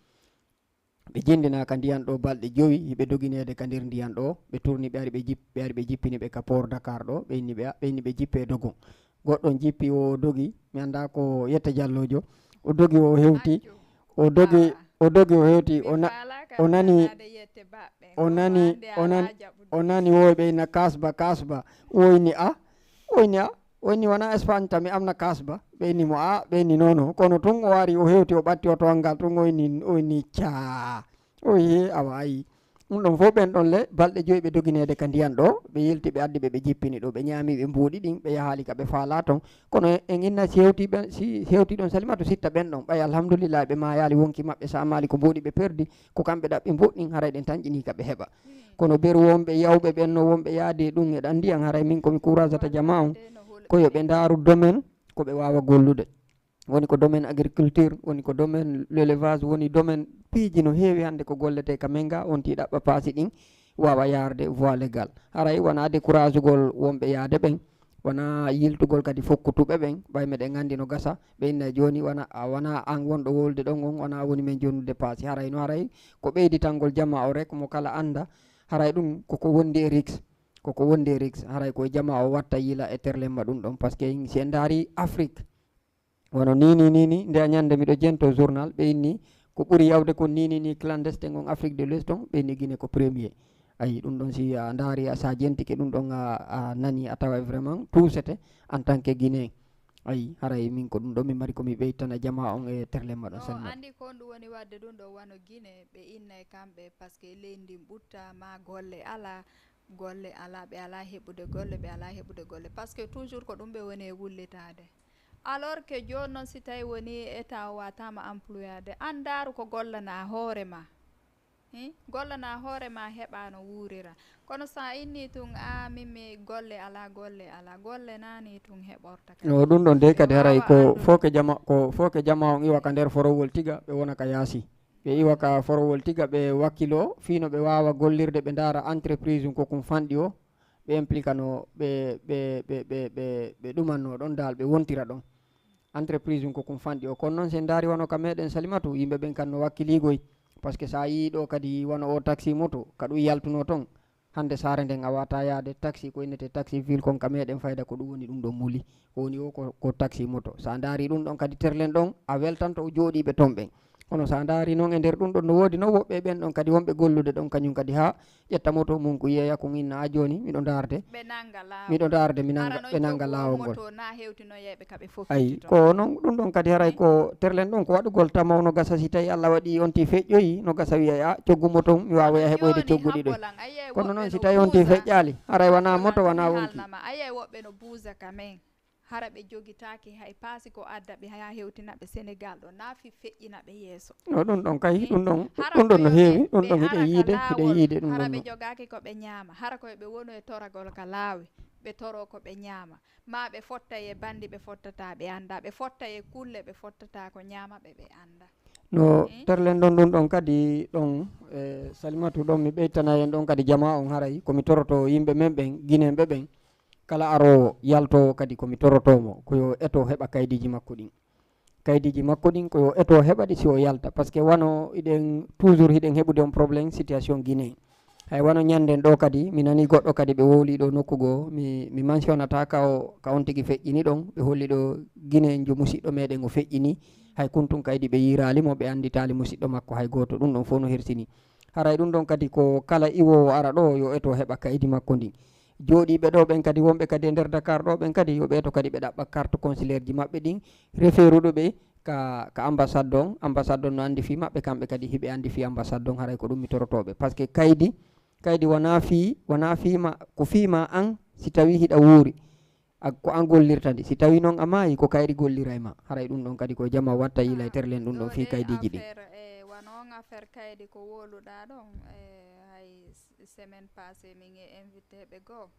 Ɓe jendina ka ndiyan ɗo balɗe jowi, hiɓe dogineede ka nder ndiyan ɗo. Ɓe turni, ɓe ari, ɓe jip-, ɓe ari, ɓe jippini ɓe ka port Dakar ɗo. Ɓe inni ɓe, a, ɓe inni ɓe jippe dogon. Goɗɗo jippi, o dogi, mi anndaa ko Yette Jallojo. O dogi, o hewti, Accu. O dogi, Ah. O dogi, o hewti, Mi o na-, faalaaka o nani, nanaade Yette Baɓɓe. o Ko nani, hannde o alaa nani, jaɓude. O nani woy ɓe ina kasba, kasba. O inni, a, o inni, a, o inni, wona Espagne tan mi amna kasba. Ɓe inni mo, a, ɓe inni, non, non. Kono tun o ari, o hewti, o ɓatti oto an ngal, tun o inni, o inni, caa. O yi, awa, ayi. Ɗum ɗon fof ɓen ɗon le, balɗe joyi ɓe dogineede ka ndiyan ɗo, ɓe yilti, ɓe addi ɓe, ɓe jippini ɗo, ɓe ñaami ɓe mbuuɗi ɗin, ɓe yahaali ka ɓe faalaa ton. Kono en inna si hewti ɓe, si hewti ɗon Salimatu Sitta ɓen ɗon, ɓay alhamdulillah ɓe maayaali, wonki maɓɓe saamaali, ko mbuuɗi ɓe perdi, ko kamɓe ɗaɓɓi mbuuɗi ɗin, haray ɗen tanƴinii ka ɓe heɓa. Kono beru wonɓe yawɓe ɓen no wonɓe yaade ɗum e ɗan ndiyan, haray min ko mi couragata jama on, ko yo ɓe ndaaru domaine ko ɓe waawa gollude. Woni ko domaine agriculture, woni ko domaine l'élevage, woni domaine piiji no heewi hannde ko golletee ka men ga, on tii ɗaɓɓa paasi ɗin waawa yaarde voie légale. Haray wonaa découragugol wonɓe yaade ɓen, wonaa yiltugol kadi fokkutuɓe ɓen, ɓay meɗen anndi no gasa, ɓe inna jooni wona, a wonaa an wonɗo wowlude ɗon on, wonaa woni men jonnude paasi. Haray no, haray ko ɓeyditangol jama o rek mo kala annda, haray ɗum koko wondi e risque, koko wondi e risque. Haray ko jama o watta yila e terlemma ɗum ɗon, parce que si en ndaari Afrique, wano ni, ni, ni, ni, nde a ñande miɗo jento journal, ɓe inni ko ɓuri yawde kon ni, ni, ni, clandestin on Afrique de l'Ouest on, ɓe inni Guinée ko premier. Ayi, ɗum ɗon si a ndaari, a, sa jentike ɗum ɗon, a, a nani, a tawa vraiment tuusete en tant que Guinéen. Ayi, haray min ko ɗum ɗo min mari ko mi ɓeytana jama on e terle maɗon. No, salma andi kon ɗum woni wadde ɗum ɗo wano Guinée, ɓe innay kamɓe parce que leydi ndin ɓutta ma golle ala, golle ala, ɓe ala heɓude golle, ɓe ala heɓude golle parce que toujours ko ɗum ɓe woni e wullitade. Alors que jooni noon si tawi woni état o watama employade, an ndaaru ko gollana hoore ma. Hi, gollana hoore ma heɓa no wuurira. Kono sa inni tun a mimmi golle ala, golle ala, golle nani tun heɓorta kadi. No ɗum ɗon dey kadi haray ko foke jama ko foke jama on iwa ka nder forowol tiga ɓe wona ka yaasi. Ɓe iwa ka forowol tiga ɓe wakkilo fino ɓe wawa gollirde ɓe ndara entreprise um ko kum fanɗi o ɓe implikano ɓe ɓe ɓe ɓe ɓe ɓe ɗumanno ɗon dal ɓe wontira ɗon. Entreprise um ko kum fanɗi o kono noon sen ndaari wano ka meɗen salimatu yimɓe ɓen kan no wakkiligoy. Parce que sa yii ɗo kadi wano o taxi moto ka ɗum yaltuno toon. Hannde saare nden a wata yaade taxi ko innete taxi ville kon ka meɗen fayda ko ɗum woni ɗum ɗo muli. Ko woni o ko, ko taxi moto sa ndaari ɗum ɗon kadi terlen ɗon a weltanto o jooɗiɓe toon ɓen. Kono sa ndaari noon e nder ɗum ɗon no woodi noon woɓɓe e ɓen ɗon kadi wonɓe gollude ɗon kañum kadi ha ƴetta moto mum ko yeeya ko inna a jooni miɗo ndaarde. Ɓe nanga laawol. Miɗo ndaarde mi nanga Hara noon ɓe nanga coggu laawol ngol. Moto na hewtinoyeeɓe ka ɓe fof. Ayi fittito. Ko noon ɗum ɗon kadi haray ko terlen ɗon ko waɗugol tamaw no gasa si tawi Allah waɗi on ti feƴƴoyi no gasa wiyay a coggu moto mi waawoya heɓoyde coggu ɗiɗo. Kono noon si tawi on ti feƴƴaali haray wona moto wona wonki. Ayay woɓɓe no buusa ka men. Hara ɓe jogitaaki hay paasi ko adda ɓe haa hewtina ɓe Senegal ɗo na fi feƴƴina ɓe yeeso. No ɗum ɗon kay ɗum ɗon ɗum ɗon no heewi ɗum ɗon hiɗe yiide hiɗe yiide ɗum hara ɗon ɓe no. Jogaaki ko ɓe ñaama hara koye ɓe wonu e toragol ka laawi ɓe toro ko ɓe ñaama ma ɓe fotta e bandi ɓe fottata ɓe annda ɓe fotta e kulle ɓe fottata ko ñaama ɓe ɓe annda. No terlen ɗon ɗum ɗon kadi ɗon e salimatu ɗon mi ɓeytana en ɗon kadi jama on haray komi toroto yimɓe men ɓen guinenɓe ɓen. Kala aroowo yaltoowo kadi ko mi torotoo mo ko yo eto heɓa kaydiiji makko ɗin. Kaydiiji makko ɗin ko yo eto heɓa ɗi si o yalta parce que wano iɗen toujours hiɗen heɓude on problème situation Guinée. Hay wano ñannden ɗo kadi mi nani goɗɗo kadi ɓe wowli ɗo nokku goo mi, mi mentionata ka o ka on tigi feƴƴini ɗon ɓe holli ɗo Guinée njo musiɗɗo meɗen o feƴƴini hay kuntun kaydi ɓe yiraali mo ɓe annditaali musiɗɗo makko hay gooto ɗum ɗon fof no hersini. Haray ɗum ɗon kadi ko kala iwoowo ara ɗo yo eto heɓa kaydi makko ndin. Jooɗiiɓe ɗo ɓen kadi wonɓe kadi e nder Dakar ɗo ɓen kadi yo ɓeeto kadi ɓe ɗaɓɓa carte consulaire ji maɓɓe ɗin referuɗo ɓe ka ka ambassade on ambassade on no anndi fii maɓɓe kamɓe kadi hiɓe anndi fii ambassade on haray ko ɗum mi torotooɓe parce que kaydi kaydi wona fii wona fii ma ko fii ma an si tawi hiɗa wuuri a ko an gollirta ndi si tawi noon a maayi ko kaydi golliray ma haray ɗum ɗon kadi ko jama watta yila e terlen ɗum ɗon fii kaydiji ɗi. Wano on affaire kaydi ko woluɗa ɗon e hay semaine passé min e invité ɓe goo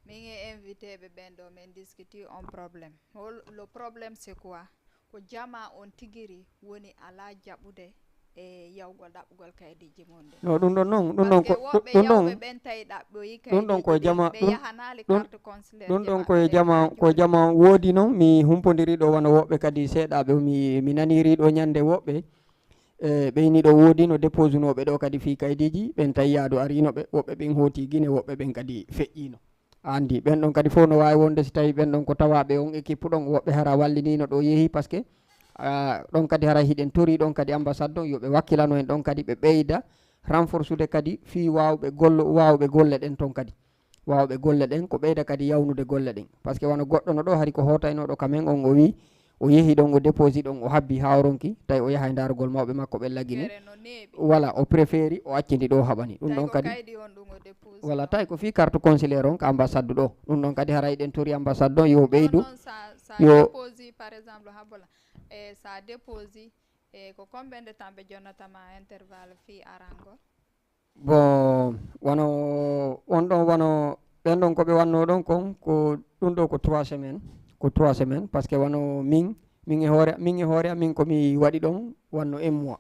min e invité ɓe ɓen ɗo min discuti on problème hol le problème c'est quoi ko jama on tigiri woni ala jaɓude e yawgol ɗaɓɓugol kaydiji mum ɗin no ɗum ɗon noon ɗum ɗon ko ɗum ɗon ɓen tawi ɗaɓɓoyi ɗum ɗon ko jama ɓe yahanaali carte consulaire ɗum ɗon koye jama ko jama woodi noon mi humpodiri ɗo wano woɓɓe kadi seeɗaɓe mi mi naniri ɗo ñande woɓɓe e ɓeyni ɗo woodi no déposunoɓe ɗo kadi fii kaydiji ɓen tawi yaadu arino ɓe woɓɓe ɓen hooti Guinée woɓɓe ɓen kadi feƴƴino a anndi ɓen ɗon kadi fof no waawi wonde si tawi ɓen ɗon ko tawaaɓe on équipe ɗon woɓɓe hara walliniino ɗo yehi parce que ɗon kadi hara hiɗen tori ɗon kadi ambassade ɗon yo ɓe wakkilano en ɗon kadi ɓe ɓeyda renforsude kadi fii waawɓe gollo waawɓe golle ɗen ton kadi waawɓe golle ɗen ko ɓeyda kadi yawnude golle ɗen parce que wano goɗɗo no ɗo hari ko hootaynooɗo ka men on o wii o yehi ɗon o déposi ɗon o habbi haa o ronki tawi o yaha e ndaarugol mawɓe makko ɓe lagine wala o préféri o accindi ɗo haɓani ɗum ɗon kadi wala tawi ko fii carte consulaire on ka ambassade ɗo ɗum ɗon kadi haray ɗen tori ambassade ɗon yo ɓeydu yo par exemple habola e sa déposi e ko combien de temps ɓe jonnata ma intervalle fii arangol bon wano on ɗon wano ɓen ɗon ko ɓe wanno ɗon kon ko ɗum ɗo ko trois semaines ko trois semaines parce que wano min min e hoore min e hoore amin ko mi waɗi ɗon wanno un mois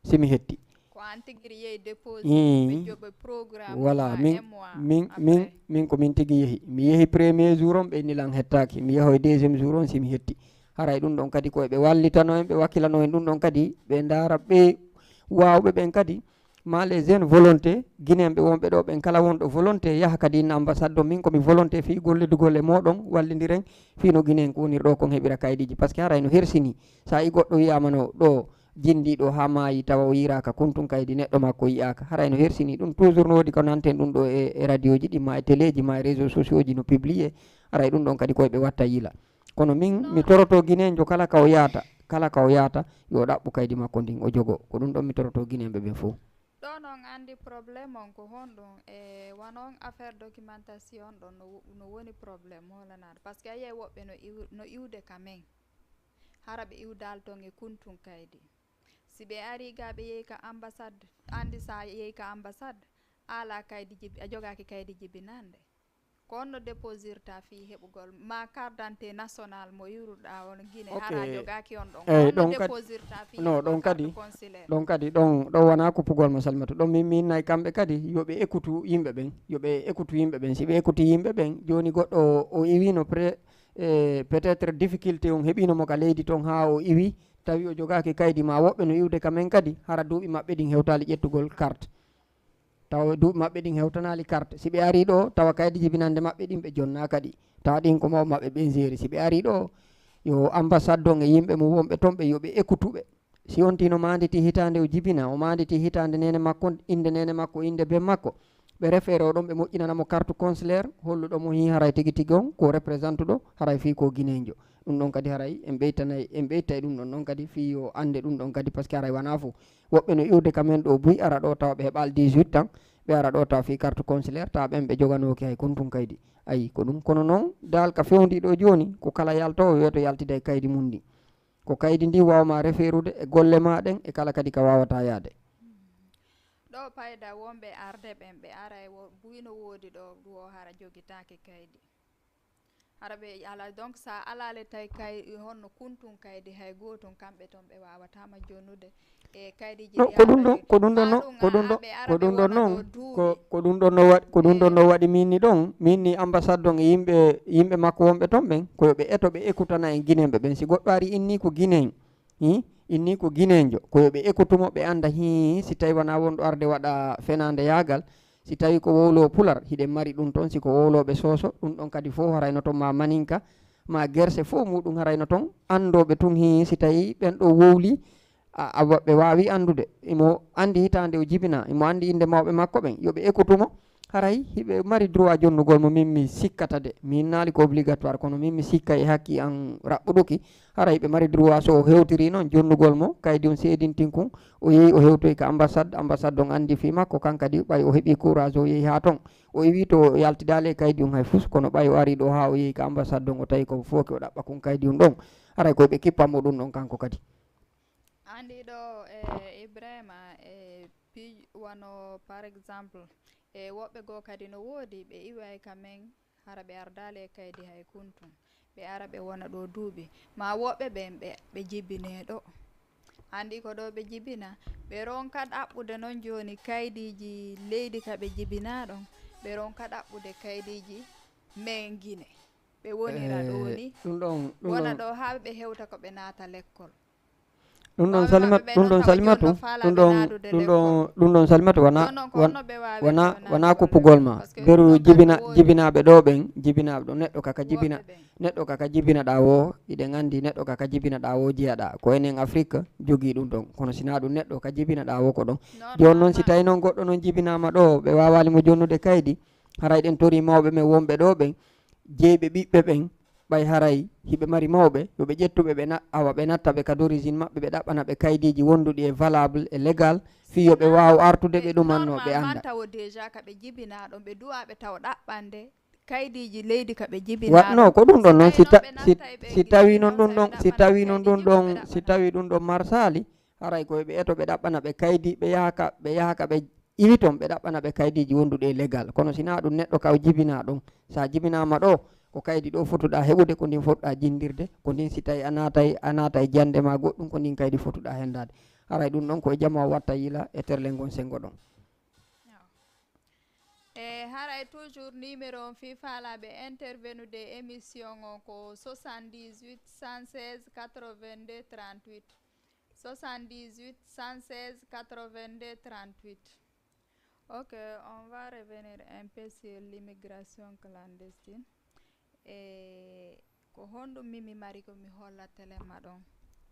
si mi hetti ko an tigi yehi dépose ɓe joɓe programme voilà min min min min ko min tigi yehi mi yehi premier jour on ɓe nilan hettaki mi yahoy deuxième jour on si mi hetti haray ɗum ɗon kadi ko eɓe wallitano en ɓe wakkilano en ɗum ɗon kadi ɓe ndaara ɓe wawɓe ɓen kadi ma les jeunes volonté guinéen ɓe wonɓe ɗo ɓen kala wonɗo volonté yaha kadi inna ambassade ɗon min komi volonté fii gollidugol e moɗon wallidiren fii no guinéen ko wonir ɗo kon heɓira kaydiji par ce que haray no hersini sa i goɗɗo wiyama no ɗo jindiɗo ha maayi tawa o yiraka kuntun kaydi neɗɗo makko yiyaka haray no hersini ɗum toujours no woodi ko nanten ɗum ɗo e, e radioji ɗi ma e téléji ma e réseau sociaux ji no publié haray ɗum ɗon kadi koye ɓe watta yila Kono min mi toroto Guinéenjo kala ka o yaata, kala ka o yaata, yo ɗaɓɓu kaydi makko ndin o jogo. Ko ɗum ɗon mi toroto Guinéenɓe ɓen fof. Ɗo noon anndi problème on ko honɗum? E wano on affaire documentation ɗon no wo-, no woni problème hoolanaade, parce que a yiyay woɓɓe no iw-, no iwde ka men, hara ɓe iwdaali toon e kuntun kaydi. Si ɓe arii ga ɓe yehi ka ambassade, anndi sa yehi ka ambassade, a alaa kaydi jibi-, a jogaaki kaydi jibinannde. Ko honno déposirta fii heɓugol ma carte d'identité nationale mo iwruɗaa on Guinée, hara a jogaaki on ɗon? Ko honno déposirta fii heɓugol carte consulaire? Ɗon kadi, ɗon ɗon wonaa kuppugol mo Salimatu. Ɗon min, min nay kamɓe kadi yo ɓe écoutu yimɓe ɓen, yo ɓe écoutu yimɓe ɓen. Si ɓe écouti yimɓe ɓen, jooni goɗɗo o, o iwino pré-, eh, peut-être difficulté on heɓino mo ka leydi ton haa o iwi, tawi o jogaaki kaydi ma woɓɓe no iwde ka men kadi, hara duuɓi maɓɓe ɗin hewtaali ƴettugol carte. Tawa duuɓi maɓɓe ɗin hewtanaali carte. Si ɓe arii ɗo, tawa kaydi jibinannde maɓɓe ɗin ɓe jonnaa kadi. Tawa ɗin ko mawɓe maɓɓe ɓen jeeri. Si ɓe arii ɗo, yo ambassade on e yimɓe mum wonɓe ton ɓe, yo ɓe écoutu ɓe. Si on tino maanditi hitaande o jibina, o maanditi hitaande neene makko, innde neene makko, innde ben makko. Ɓe référé o ɗon, ɓe moƴƴinana mo carte consulaire, holluɗo mo hii haray tigi tigi on ko représentuɗo, haray fii ko Guinéenjo. Ɗum ɗon kadi haray en ɓeytanay, en ɓeytay ɗum ɗon ɗon kadi fii yo annde ɗum ɗon kadi, parce que haray wanaa fof. Woɓɓe no iwde ka men ɗo buy, ara ɗo tawa ɓe heɓaali dix-huit ans, ɓe ara ɗo tawa fii carte consulaire, tawa ɓen ɓe joganooki hay kuntun kaydi. Ayi, ko ɗum. Kono noon, dal ka fewndii ɗo jooni, ko kala yaltoowo weeto yaltida e kaydi mum ndi. Ko kaydi ndi waawma referude e golle ma ɗen e kala kadi ka waawata yaade. Ɗo payda wonɓe arde ɓen, ɓe ara e wo-, buy no woodi ɗo, ɗo hara jogitaake kaydi. Hara ɓe ala, donc, sa alaale tawi kay, honno kuntun kaydi hay gootum, kamɓe ton ɓe waawataama jonnude e kaydiiji. No, ɗi ko ɗum ɗo, ko ɗum ɗo no, ko ɗum ɗo, ko ɗum ɗo noon, ko, ko ɗum ɗo no wa-, ko ɗum ɗo no waɗi min ni ɗon, min ni ambassade ɗon e yimɓe, yimɓe makko wonɓe ton ɓen, ko yo ɓe eto, ɓe ekutana en Guinéenɓe ɓen. Si goɗɗo ari inni ko Guinéen, hi, inni ko Guinéenjo, ko yo ɓe ekutu mo, ɓe annda, hi, si tawi wonaa wonɗo arde waɗa fenaande yaagal, si tawi ko wowlo pular, hiɗen mari ɗum ton, si ko wowlooɓe sooso, ɗum ɗon kadi fof harayno ton ma maninka, ma gerse fof muɗum harayno ton, anndooɓe tun hi, si tawi ɓen ɗo wowli, a, a wa-, ɓe waawi anndude. Imo anndi hitaande o jibinaa, imo anndi innde mawɓe makko ɓen, yo ɓe ekutu mo. Haray hiɓe mari droit jonnugol mo, min mi sikkata de. Mi innaali ko obligatoire, kono min mi sikka e hakkii an raɓɓuɗuki. Haray hiɓe mari droit, so o hewtiri noon jonnugol mo, kaydi on seedintin kun, o yehi o hewtoyi ka ambassade, ambassade on anndi fii makko, kan kadi ɓay o heɓii courage o yehi haa ton. O iwii to o yaltidaali e kaydi on hay fus, kono ɓay o arii ɗo haa o yehi ka ambassade on, o tawi ko fooki o ɗaɓɓa kun kaydi on ɗon. Haray ko ɓe kippan mo ɗum ɗon kanko kadi. Anndi ɗo, e, Ibrahima, e, pij-, wano, par exemple, e, woɓɓe goo kadi no woodi, ɓe iway ka men, hara ɓe ardaali e kaydi hay kuntun. Ɓe ara ɓe wona ɗo duuɓi. Ma woɓɓe ɓen ɓe, ɓe jibinee ɗo. Anndi ko ɗo ɓe jibina. Ɓe ronka ɗaɓɓude non jooni kaydiiji leydi ka ɓe jibinaa ɗon. Ɓe ronka ɗaɓɓude kaydiiji men Gine. Ɓe wonira ɗo ni. Ɗum ɗon, ɗum wona ɗon ɗo haa ɓe hewta ko ɓe naata lekkol. Ɗum ɗon Mawɓe Salima-, maɓɓe ɓe ɗum ɗon ɗon tawa Salimatu, jooni no faalaa ɗum ɓe ɗon, naadude ɗum lekkol. Ɗon, ɗum ɗon Salimatu wona, Ɗon noon ko won-, honno ɓe waawi wona, wona wona naatude? Kuppugol ma. Parce que Beru ɗon kadi jibina-, woodi jibinaaɓe ɗo ɓen, jibinaaɓe ɗo, neɗɗo kaka jibina, woɓɓe ɓen. Neɗɗo kaka jibinaɗaa wo, hiɗen anndi neɗɗo kaka jibinaɗaa wo jeyaɗaa. Ko enen Afrik jogii ɗum ɗon. Kono si naa ɗum neɗɗo ka jibinaɗaa wo ko ɗon. Jooni noon si Normalement. Tawi noon goɗɗo noon jibinaama ɗo, ɓe waawaali mo jonnude kaydi, haray ɗen torii mawɓe men wonɓe ɗo ɓen, jeyɓe ɓiɓɓe ɓen, ɓay haray hiɓe mari mawɓe, yo ɓe ƴettu ɓe, ɓe na-, awa ɓe natta ɓe ka d'origine maɓɓe, ɓe ɗaɓɓana ɓe kaydiiji wonduɗi e valable e légal, fii yo ɓe waaw artude ɓe ɗumanno, ɓe normalement annda. Tawo déjà ka ɓe jibinaa ɗon, ɓe duwaa ɓe taw ɗaɓɓande kaydiiji leydi ka ɓe jibinaa ɗon. Wa-, no, ko ɗum ɗon noon, si si tawi non ta-, ɓe si, natta e ɓe si tawi non ɗum ɗon, si tawi non ɗum ɗon, si tawi ɗum ɗon marsaali, haray ko ɓe eto ɓe ɗaɓɓana ɓe kaydi, ɓe yaha ka, ɓe yaha ka ɓe iwi ton, ɓe ɗaɓɓana ɓe kaydiiji wonduɗi e légal. Kono si naa ɗum neɗɗo ka o jibinaa ɗon, sa jibinaama ɗo, ko kaydi ɗo fotuɗaa heɓude, ko ndin fotuɗaa jinndirde, ko ndin si tawi a naatay, a naatay jannde ma goɗɗum, ko ndin kaydi fotuɗaa henndaade. Haray ɗum ɗon ko e jama o watta yila e terle ngon senngo ɗon. E haray toujours numéro on fii faalaaɓe intervenude e émission on ko soixante-dix-huit, cent seize, quatre-vingt-deux, trente-huit. Soixante-dix-huit, cent seize, quatre-vingt-deux, trente-huit. Ok, on va revenir un peu sur l'immigration clandestine. E ko honɗum min mi mari ko mi holla tele ma ɗon?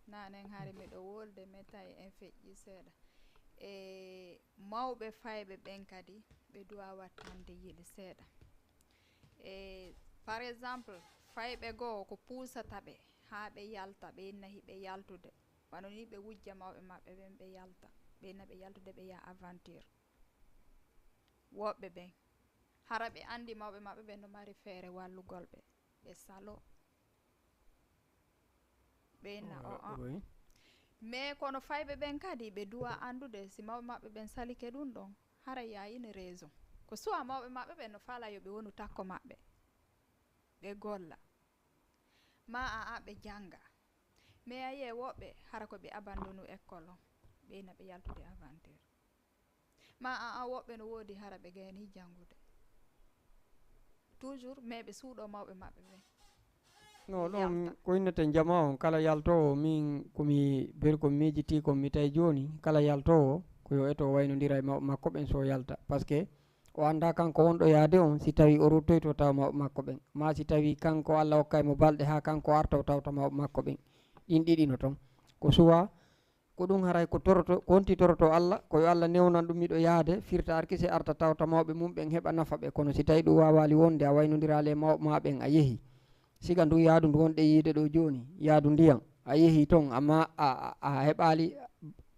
Nanen hari miɗo wolde, mi tawi en feƴƴi seeɗa. E mawɓe fayɓe ɓen kadi, ɓe duwa wattande yili seeɗa. E, par exemple, Fayɓe goo ko puusata ɓe haa ɓe yalta, ɓe inna hiɓe yaltude. Wano ni ɓe wujja mawɓe maɓɓe ɓen, ɓe yalta, ɓe inna ɓe yaltude, ɓe yaha aventure. Woɓɓe ɓen, hara ɓe anndi mawɓe maɓɓe ɓen no mari feere wallugol ɓe, ɓe salo. Ɓe inna o, o, o. Oui. Mais kono fayɓe ɓen kadi, ɓe duwa anndude si mawɓe maɓɓe ɓen salike ɗum ɗon, hara y a une raison. Ko soit mawɓe maɓɓe ɓen no faala yo ɓe wonu takko maɓɓe, ɓe golla. Ma a, a ɓe jannga. Mais a yi'e woɓɓe, hara ko ɓe abandonu école on, ɓe ina ɓe yaltude aventure. Ma a, a woɓɓe no woodi hara ɓe gayni janngude. Toujours, mais ɓe suuɗo mawɓe maɓɓe ɓen. No, ɗon yalta. Ko inneten jamaa on, kala yaltoowo, min ko mi beri ko mi miijitii kon mi tawi jooni, kala yaltoowo ko yo eto waynondira e mawɓe makko ɓen so yalta. Parce que o anndaa kanko wonɗo yaade on, si tawii o ruttoyto tawa mawɓe makko ɓen. Maa si tawii kanko Alla hokkaay mo balɗe haa kanko arta o tawta mawɓe makko ɓen. Ɗin ɗiɗi no ton. Ko suwa, ko ɗum haray ko toroto, ko honti toroto Alla, ko yo Alla newnan ɗum miɗo yaade, firta arkise arta tawta mawɓe mum ɓen heɓa nafa ɓe. Kono si tawii ɗum waawaali wonde, a waynondiraali e mawɓe maa ɓen, a yehi. Siga ndu yaadu ndu wonɗe yiide ɗo jooni, yaadu ndiyan, a yehi ton, amma a, a, a heɓaali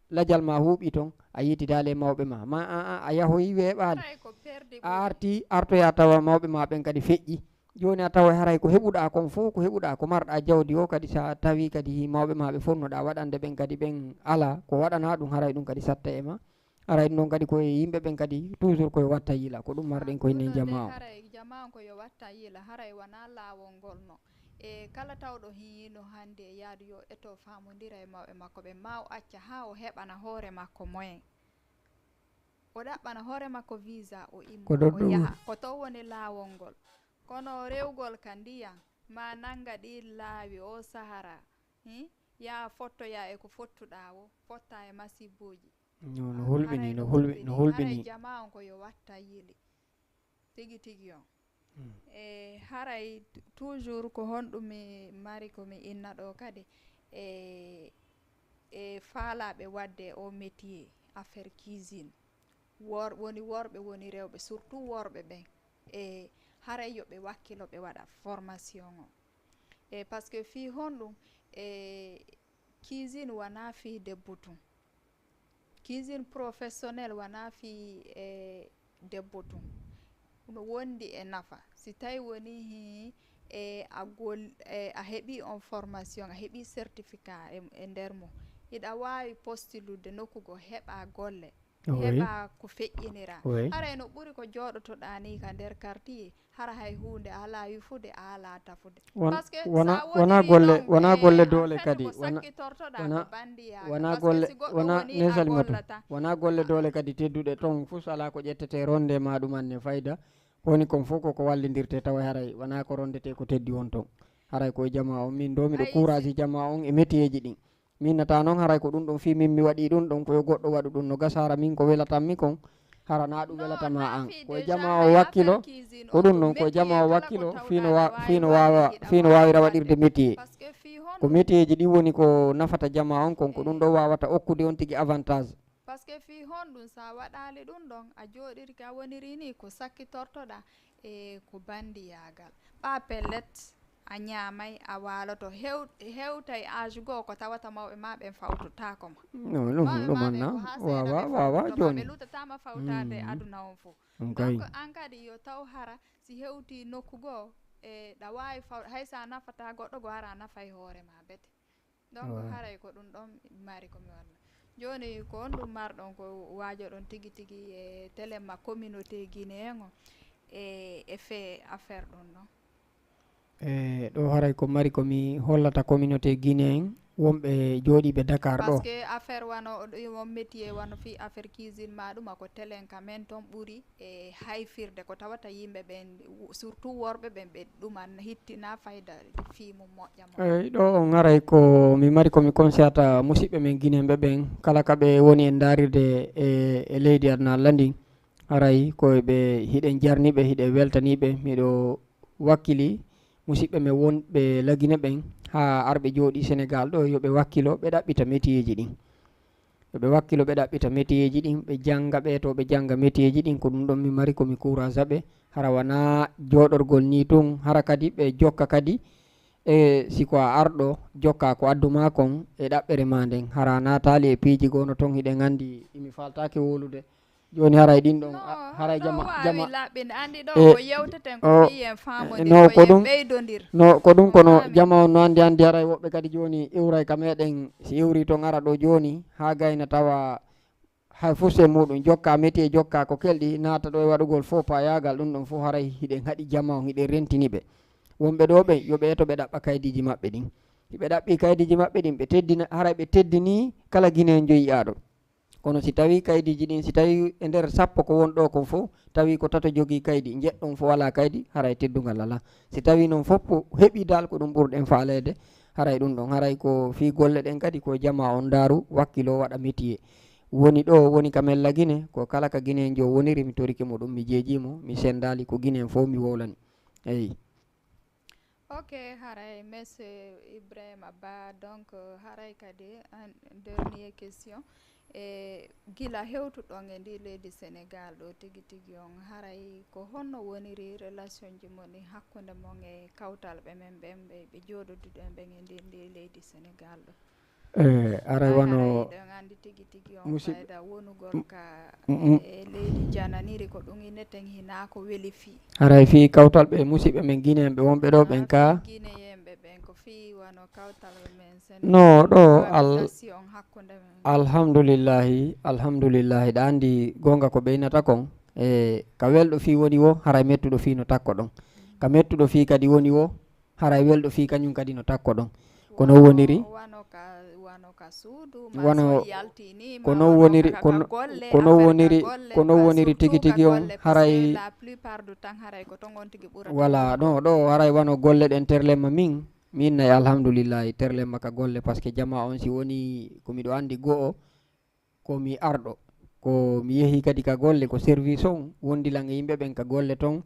lajal ma huuɓi ton, a yiitidaali e mawɓe ma. Ma a, a, a yahoyi weeɓaali. Haray ko perdi a ɓuri. Arti, artoya tawa mawɓe ma ɓen kadi feƴƴi. Jooni a tawa haray ko heɓuɗaa kon fof, ko heɓuɗaa ko marɗaa jawdi o kadi, sa tawi kadi mawɓe ma ɓe fonnoɗaa waɗande ɓen kadi ɓen alaa, ko waɗanaa ɗum haray ɗum kadi satta e ma. Haray ɗum ɗon kadi ko e yimɓe ɓen kadi toujours ko yo watta yila, ko ɗum marɗen ko enen jamaa o. Haray jamaa on ko yo watta yila, haray wonaa laawol ngol no. E kala tawɗo hiino hannde e yaadu yo eto faamondira e mawɓe makko ɓen, ma o acca haa o heɓana hoore makko moyen. O ɗaɓɓana hoore makko visa, o imma, ko ɗon o ɗum yaha. Ko to woni laawol ngol. Kono rewgol ka ndiyan, ma nannga ɗi laawi o sahara, hmm? Yaa fottoya e ko fottuɗaa o, fotta e masibbooji. No, no hulɓini, no hulɓi-, no hulɓini. Haray jamaa on ko yo watta yili. Tigi tigi on. Mm. E haray t-, toujours ko honɗum mi mari ko mi inna ɗo kadi. E, e faalaaɓe waɗde o métier, affaire cuisine. Wor-, woni worɓe, woni rewɓe, surtout worɓe ɓen. E haray yo ɓe wakkilo ɓe waɗa formation o. E parce que fii honɗum, e cuisine wonaa fii debbo tun. Cuisine professionnelle wonaa fii, e, debbo tun. No wondi e nafa. Si tawi woni hi, e, a gol-, e, a heɓi on formation, a heɓi certificat e, e nder mum. Hiɗa waawi postude nokku goo, heɓa golle, oui, heɓa ko feƴƴinira. Oui. Haray no ɓuri ko jooɗotoɗaa ni ka nder quartier, hara hay huunde a alaa yufude, a alaa tafude. Won-, parce que wona, sa wona woniri golle, noon, wona e golle en doole fait kadi, ko wona, sakkitortoɗaa wona, ko bandiyaagal. Wona parce que golle, si goɗɗo wona woni ne a Salimatu, gollata. Wona golle doole kadi tedduɗe ton fus alaa ko ƴettete ronde ma ɗum anne fayda. Woni kon fof koko wallindirte tawa haray wona ko rondete ko teddi won ton. Haray ko e jamaa on, min ɗo miɗo ay, kuuraji si jamaa on e métier ji ɗin. Min nata noon haray ko ɗum ɗon fii min mi waɗi ɗum ɗon, ko yo goɗɗo waɗu ɗum no gasa hara min ko welatammi kon, hara na ɗum welata ma an. Ko e jamaa o wakkilo, ko ɗum ɗon, ko e jamaa o wakkilo, fii no wa-, fii no waawa, fii no waawira waɗirde métier. Ko métier ji ɗin woni ko nafata jamaa on kon, ko ɗum ɗon waawata okkude on tigi avantage. Parce que fii honɗum sa waɗaali ɗum ɗon, a jooɗirki a woniri ni ko sakkitortoɗaa e ko bandiyaagal. Ɓaa pellet, a ñaamay, a waaloto, hew-, hewtay âge goo ko tawata mawɓe ma ɓen fawtotaako ma. No, ɗum, mawɓe ɗum ma ɓen anna. Ko haa seeɗa ɓe fawtoto ma, ɓe lutataama fawtaade aduna on fof. Mm, kay. Donc, an kadi yo taw hara si hewti nokku goo, e, ɗa waawi faw-, hay sa nafataa goɗɗo goo, hara a nafay hoore ma bete. Donc, haray ko ɗum ɗon mari ko mi walla. Jooni, ko honɗum marɗon ko waajoɗon tigi tigi e télé ma communauté guinéen o e, e fait affaire ɗum ɗon? E, ɗo haray ko mari ko mi hollata communauté guinéen wonɓe jooɗiiɓe Dakar ɗo. Parce que affaire wano ɗum, on métier wano fii affaire cuisine ma ɗum, ko telen ka men ton ɓuri e hayfirde ko tawata yimɓe ɓen, surtout worɓe ɓen, ɓe ɗuman hittina fayda fii mum moƴƴa moƴƴa. Eyyi, ɗo on haray ko mi mari ko mi konsiyata musiɓɓe men Guinéen ɓe ɓen, kala ka ɓe woni e ndaarirde e, e leydi aduna Allah ndin, haray ko ɓe hiɗen jarniɓe, hiɗen weltaniɓe. Miɗo wakkili musiɓɓe men wonɓe Lagine ɓen haa arɓe jooɗi Sénégal ɗo, yo ɓe wakkilo, ɓe ɗaɓɓita métier ji ɗin. Yo ɓe wakkilo, ɓe ɗaɓɓita métier ji ɗin, ɓe jannga, ɓe to ɓe jannga métier ji ɗin, ko ɗum ɗon mi mari ko mi kuuraja ɓe. Hara wanaa jooɗorgol nii tun, hara kadi ɓe jokka kadi e si ko a arɗo, jokka ko addu maa kon e ɗaɓɓere maa nden. Hara a naataali e piiji goo no ton, hiɗen anndi imi faaltaake wowlude. Jooni haray ɗin ɗon, No, a-, haray no jama, waawi jama, laɓɓinde. Anndi ɗo e, ko yewteten ko o, fii en faamondir, no, ko ko en ɗum, ɓeydondir. No, ko ɗum kono faami. Jama on no anndi, anndi haray woɓɓe kadi jooni iwray ka meɗen, si iwri ton ara ɗo jooni, haa gayna tawa hay fus e muɗum, jokka meti e jokka ko kelɗi, naata ɗo e waɗugol fo payaagal, ɗum ɗon fof haray hiɗen haɗi jama on, hiɗen rentini ɓe. Wonɓe ɗo ɓen, yo ɓe eto ɓe ɗaɓɓa kaydiiji maɓɓe ɗin. Si ɓe ɗaɓɓi kaydiiji maɓɓe ɗin, ɓe teddina, haray ɓe teddini kala Guinéen joyiyaaɗo. Kono si tawii kaydiiji ɗin, si tawii e nder sappo ko won ɗo kon fof, tawii ko tato jogii kaydi, njeɗɗon fof alaa kaydi, haray teddungal alaa. Si tawii noon fof heɓii dal ko ɗum ɓurɗen faaleede, haray ɗum ɗon, haray ko fii golle ɗen kadi ko jama on ndaaru, wakkiloo waɗa métier. Woni ɗo, woni ka Mella Gine, ko kala ka Guinéen jo woniri, mi torike mo ɗum, mi jeejii mo, mi senndaali ko Guinéen fof mi wowlani. Eyi. Ok, haray, monsieur Ibrahima Ba, donc, haray kadi, un dernier question. E gila hewtuɗon e ndi leydi Sénégal ɗo tigi tigi on, haray ko honno woniri relation ji mon ɗin hakkunde mon e kawtal ɓe men ɓen ɓe, ɓe jooɗoduɗen ɓen e ndi, ndi leydi Sénégal ɗo? Eh, aray Ay, wano haray eɗen anndi tigi tigi on musidɓe fayda wonugol ka m-, m-, e leydi jananiri ko ɗum inneten hinaa ko weli fii. Haray fii kawtal ɓe musidɓe men Guinéen ɓe wonɓe ɗo ɓen ka. Guinéen ɓe ɓen ko fii wano kawtal men sen No, ɗo al-, cohabitation hakkunde men. Alhamdulillahi, alhamdulillahi. Ɗa anndi goonga ko ɓeynata kon, e ka welɗo fii woni wo, haray mettuɗo fii no takko ɗon. Ka mettuɗo fii kadi woni wo, haray welɗo fii kañum kadi no takko ɗon. Ko non woniri. Wano ka, wano ka suudu, ma Wano, so yalti ni, ko ma non wano woniri, ka, ko ka no-, golle, ko non affaire woniri, ka golle, ko non ka woniri tigi surtout ka tigi on, golle, parce que haray la plupart du temps haray ko ton on tigi ɓurata Wala, ɗo, ɗo haray wano golle ɗen terlemma min, min nay alhamdulillahi terlemma ka golle, parce que jama on si woni ko miɗo anndi go'o, ko mi arɗo, ko mi yehi kadi ka golle, ko service on wondi lan e yimɓe ɓen ka golle ton,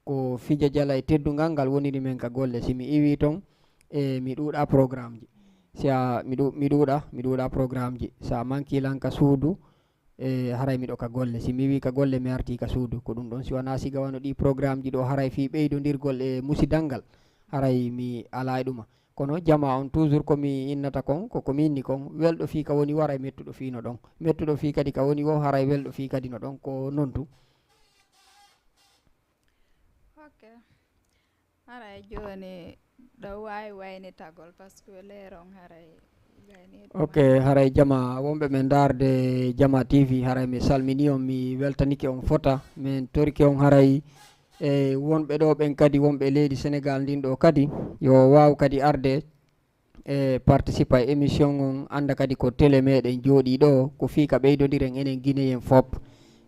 ko fija jala e teddungal ngal woniri men ka golle. Si mi iwi ton, e mi ɗuuɗa programme ji. Si a, mi ɗu-, mi ɗuuɗa, mi ɗuuɗa programme ji. Sa manki lan ka suudu, e haray miɗo ka golle. Si mi iwi ka golle, mi arti ka suudu. Ko ɗum ɗon, si wanaa siga wano ɗi programme ji ɗo, haray fii ɓeydondirgol e musidal ngal, haray mi alaa e ɗuma. Kono jama on toujours ko mi innata kon, ko ko mi inni kon, welɗo fii ka woni wo haray mettuɗo fii no ɗon. Mettuɗo fii kadi ka woni wo haray welɗo fii kadi no ɗon, ko non tu. Ok. Haray jooni ɗo waawi waynitagol, parce que leer on haray wayni ɗum Ok, haray jama wonɓe men ndaarde Jama T V, haray mi salmini on, mi weltanike on fota, min torike on haray e wonɓe ɗo ɓen kadi, wonɓe leydi Sénégal ndin ɗo kadi, yo waaw kadi arde e participa e émission on, annda kadi ko télé meɗen jooɗii ɗo, ko fii ka ɓeydondiren enen Guinéen fop.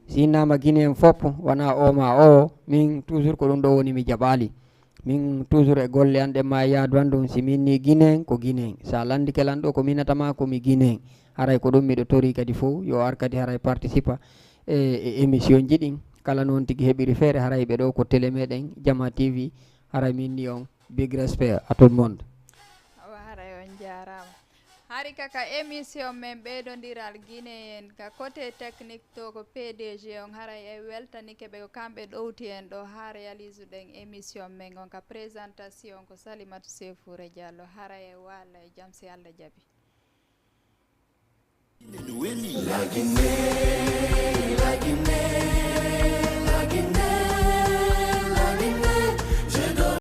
Si innama Guinéen fop, wanaa o ma o, min toujours ko ɗum ɗo woni mi jaɓaali. Min toujours e golle an ɗen ma e yaadu an ɗum, si min ni Guinéen, ko Guinéen. Sa landike lan ɗo ko minata ma, ko mi Guinéen. Haray ko ɗum miɗo tori kadi fow, yo ar kadi haray participa e, e émission ji ɗin. Kala noon tigi heɓiri feere, haray ɓe ɗo ko télé meɗen, Jama T V, haray min ni on. Big respect à tout le monde. Awa, haray on jaaraama. Hari ka, ka émission men ɓeydondiral Guinéen, ka côté technique to ko P D G on, haray e weltanike ɓe, ko kamɓe ɗowti en ɗo haa réalise ɗen émission men on. Ka présentation ko Salimata Sefoure Diallo, haray e walla e jam si Allah jaɓi.